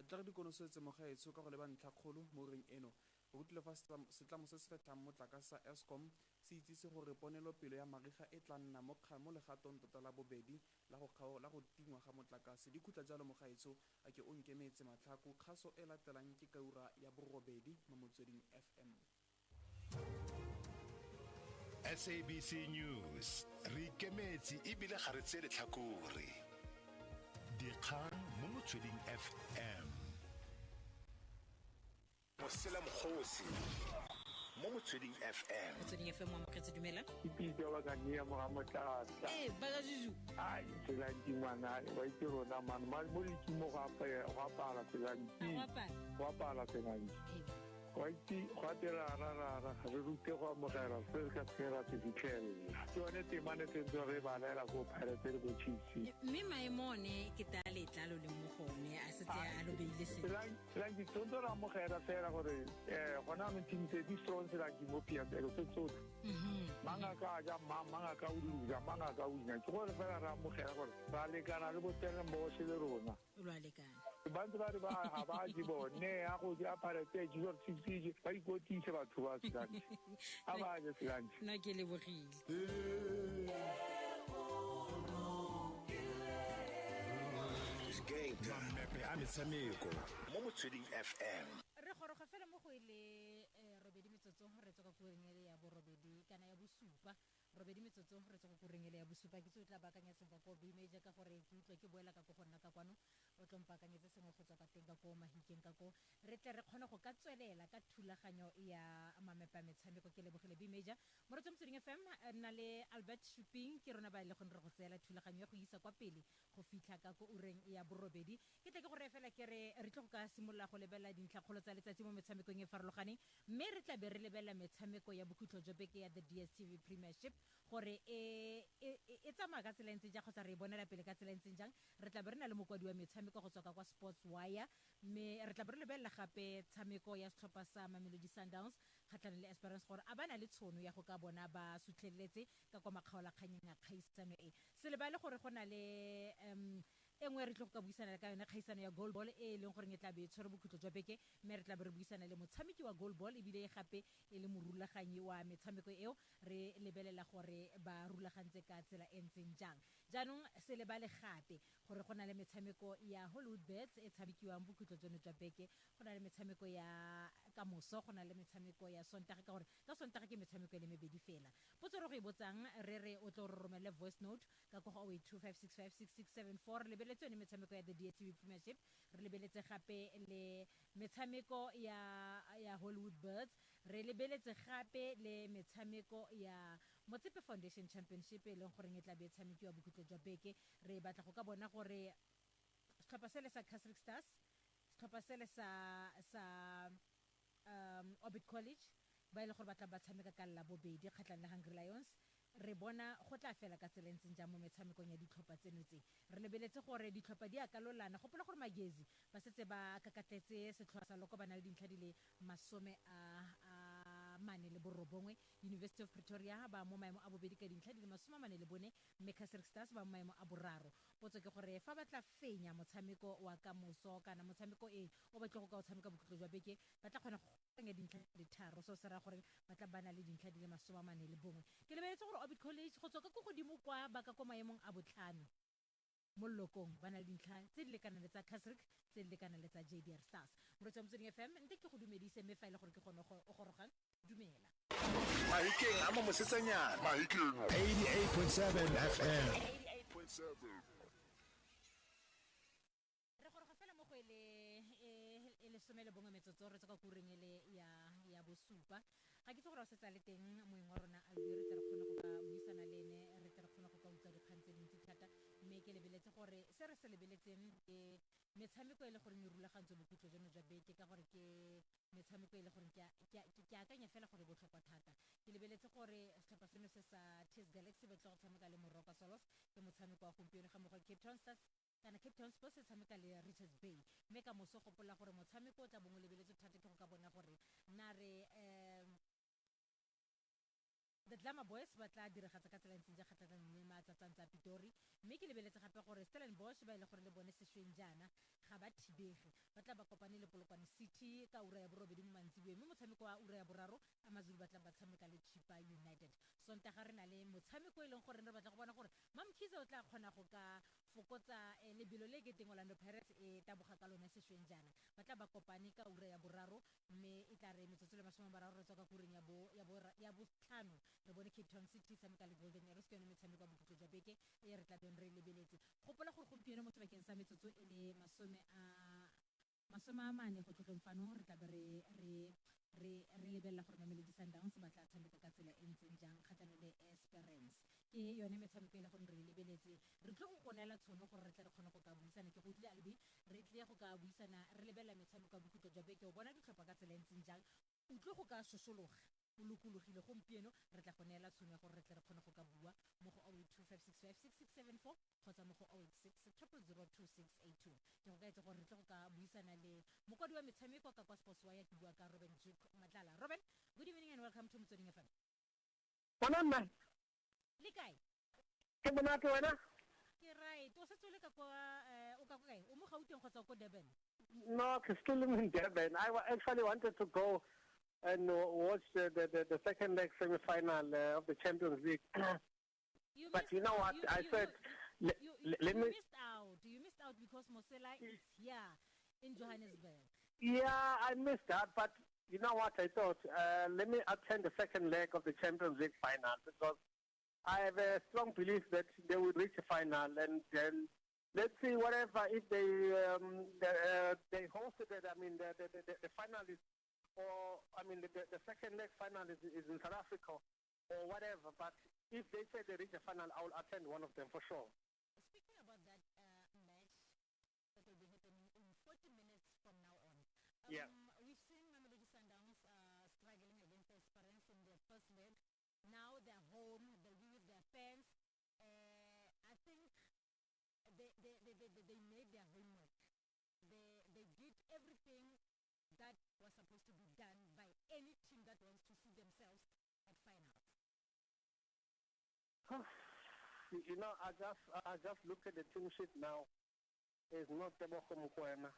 Tla re dikonosetse mogaetsho ka go leba ntlhakgolo mo ureng eno. Re utlwile fa setlamo se se fetlhang motlakase sa Eskom se itsise gore ponelopele ya mariga e tla nna mo legatong tota la bobedi la go tingwa ga motlakase. Di khutla jalo mogaetsho, a ke o nkemetse matlhako. Kgaso e latelang ke ka ura ya borobedi mo Motsweding FM. SABC News, re ikemetse ebile ga re tseye letlhakore. Dikgang mo Motsweding FM. Mosela Mokgosi mo Motsweding FM. Motsweding FM wa amogetse, dumela. Ke pitso ba ka nea mora Motlatsa. Ba ka Juju. Ai, tsela ke ngwana, wa itse rona man, mo le ke mo go apaya, go apara tsela ntsi. Go apara. Go apara tsela ntsi. Wa itse, go atela ra, re rute go amogela se re ka se ra se fitlhelela. Ke yone temane tse ntse re balela ko Pirates le ko Chiefs. Mme maemo one ke ta letlalo le mo go one, a setse a lo beile sentle. Tsela ke tshwanetse re amogela fela gore, gona jaanong team tse di strong tsela ke mo PSL tse tsotlhe. Mang a ka ja mang, mang a ka o loser, mang a ka wina. Ke gore fela re amogela gore ra lekana le bo Stellenbosch le rona. Lo a lekana. Ba ntse ba re ba ga ba je bone, a go ja Pirates, je gore Chiefs je, ba ikotise batho ba Selantshe. A ba je Selantshe. Nna ke lebogile. Mamepe a metshameko mo Motsweding FM. Re goroga fela mo go e le robedi metsotso re tswa ka kureng ele ya borobedi kana ya bosupa. Robedi metsotso re tswa ka kureng ele ya bosupa. Ke tse o tla baakanyetseng ka ko B major ka gore ke utlwa ke boela ka ko go nna ka kwano, o tlo mpaakanyetse sengwe go tswa ka teng ka ko Mahikeng ka ko, re tle re kgone go ka tswelela ka thulaganyo ya mamepe a metshameko. Ke lebogile B major. Moretso Motsweding FM, re na le Albert Shuping, ke rona ba e le gone re go tseela thulaganyo ya go isa kwa pele go fitlha ka ko ureng ya borobedi. Ke tle ke go reye fela ke re re tlo go ka simolola go lebelela dintlhakgolo tsa letsatsi mo metshamekong e farologaneng, mme re tla be re lebelela metshameko ya bokhutlo jwa beke ya the DStv Premiership gore e tsamaya ka tsela e ntseng jang kgotsa re e bonela pele ka tsela e ntseng jang. Re tla be re na le mokwadi wa metshameko go tswa ka kwa Sports Wire, mme re tla be re lebelela gape tshameko ya setlhopha sa Mamelodi Sundowns kgatlhanong le Esperance gore a ba na le tshono ya go ka bona ba sutlheletse ka kwa makgaolakganyeng a kgaisano e. Se lebale gore go na le E nngwe re tlo go ka buisana ka yone kgaisano ya goal ball e e leng goreng e tla be e tshwere bokhutlo jwa beke, mme re tla be re buisana le motshameki wa goal ball ebile gape e le morulaganyi wa metshameko eo, re lebelela gore ba rulagantse ka tsela e ntseng jang. Jaanong se lebale gape gore go na le metshameko ya Hollywood Bets e tshamekiwang bokhutlo jono jwa beke, go na le metshameko ya kamoso, go na le metshameko ya Sontaga, ka gore ka Sontaga ke metshameko e le mebedi fela. Potso re go e botsang re re o tlo re romelele voice note ka ko go 0825656674. Re lebeletse yone metshameko ya the DStv Premiership, re lebeletse gape le metshameko ya Hollywood Birds, re lebeletse gape le metshameko ya Motsepe Foundation Championship e leng goreng e tla be e tshamekiwa bokhutlo jwa beke. Re batla go ka bona gore setlhopha sele sa Casric Stars, setlhopha sele sa Orbit College ba e le gore ba tla ba tshameka ka Labobedi kgatlhang le Hungry Lions, re bona go tla fela ka tsela e ntseng jang mo metshamekong ya ditlhopha tseno tse. Re lebeletse gore ditlhopha di a kalolana. Gopola gore Magezi ba setse ba kakatletse setlhopha sa Loko, ba na le dintlha di le 49, University of Pretoria ba mo maemo a bobedi ka dintlha di le 44, mme Casric Stars ba mo maemo a boraro. Potso ke gore fa ba tla fenya motshameko wa kamoso kana motshameko e o ba tlo go ka o tshameka bokhutlo jwa beke, ba tla kgona go fenya dintlha di tharo, seo se raya gore ba tla ba na le dintlha di le 41. Ke lebeletse gore Orbit College go tswa ka ko godimo kwa ba ka ko maemong a botlhano mo lelokong ba na le dintlha tse di lekanang le tsa Casric, tse di lekanang le tsa JDR Stars. Moretsi wa Motsweding FM, nte ke go dumedise, mme fa e le gore ke gone o gorogang, dumela. Mahikeng a mo mosetsanyana. Mahikeng. 88.7 FM. 88.7. Re goroga fela mo go ele e 11 metsotso re tswa ka kureng ele ya bosupa. Ga ke itse gore o setsa le teng moeng wa rona Albi, re tle re kgone go ka buisana le ene, re tle re kgone go ka utlwa dikgang tse dintsi thata. Mme ke lebeletse gore se re se lebeletseng ke metshameko e le goreng e rulagantswe bokhutlo jono jwa beke, ka gore ke metshameko e le goreng ke akanya fela gore e botlhokwa thata. Ke lebeletse gore setlhopha seno se sa TS Galaxy ba tlo go tshameka le Moroka Swallows, ke motshameko wa gompieno, ga mmogo le Cape Town Stars kana Cape Town Sports e tshameka le Richards Bay. Mme ka moso gopola gore motshameko o tla bongwe lebeletse thata ke go ka bona gore na re the Glamour Boys ba tla diragatsa ka tsela e ntseng ja kgatlhanong le Matsatsang tsa Pitori. Mme ke lebeletse gape gore Stellenbosch ba e le gore le bone sešweng jaana ga ba thibege, ba tla ba kopane le Polokwane City ka ura ya 8 mo mantsiboeng, mme motshameko wa ura ya 3 Amazulu ba tla ba tshameka le Chippa United. Sontaga re na le motshameko e leng gore re batla go bona gore Mamkhize o tla kgona go ka fokotsa lebelo le keteng Orlando Pirates e taboga ka lone sešweng jaana, ba tla ba kopane ka ura ya 3, mme e tla re metsotso le 30 re tswa ka kureng ya botlhano re bone Cape Town City tshameka le Golden Arrows. Ke yone metshameko ya bokhutlo jwa beke e re tla beng re lebeletse. Gopola gore gompieno mo sebakeng sa metsotso e le 40 go tlogeng fano re tla be re lebelela gore Mamelodi Sundowns ba tla tshameka ka tsela e ntseng jang kgatlhanong le Esperance. Ke yone metshameko e le gore re e lebeletse. Re tlo go neela tshono gore re tle re kgone go ka buisana. Ke go utlwile Albi, re tlile go ka buisana re lebelela metshameko ya bokhutlo jwa beke. O bona ditlhopha ka tsela e ntseng jang? O tlo go ka sosologa o lokologile gompieno, re tla go neela tshono ya gore re tle re kgone go ka bua mo go 0825656674 kgotsa mo go 086 0002682. Ke go kaetse gore re tle go ka buisana le mokwadi wa metshameko ka kwa Sports Wire, ke bua ka Robin Duke Matlala. Robin, good evening and welcome to Motsweding FM. Bona nna. Le kae? Ke monate, wena? Ke right. O setse o le ka kwa o ka kwa kae? O mo Gauteng kgotsa o ko Durban? No, ke still in Durban. I actually wanted to go and watch the second leg semi-final of the Champions League. But you know what? I said, let you me missed out. You missed out because Mosela is here in Johannesburg. Yeah, I missed that. But you know what? I thought, let me attend the second leg of the Champions League final, because I have a strong belief that they will reach a final, and then let's see whatever if they hosted it. I mean, the final is, or I mean, the second leg final is in South Africa or whatever. But if they say they reach a final, I will attend one of them for sure. Speaking about that match that will be happening in 40 minutes from now on. Yeah. We've seen Mamelodi Sundowns struggling against Esperance in their first leg. Now they're home, they'll be with their fans. I think they made their homework. They did everything that was supposed to be done by any team that wants to see themselves at finals. You know, I just look at the team sheet now. It's not Tebogo Mokoena.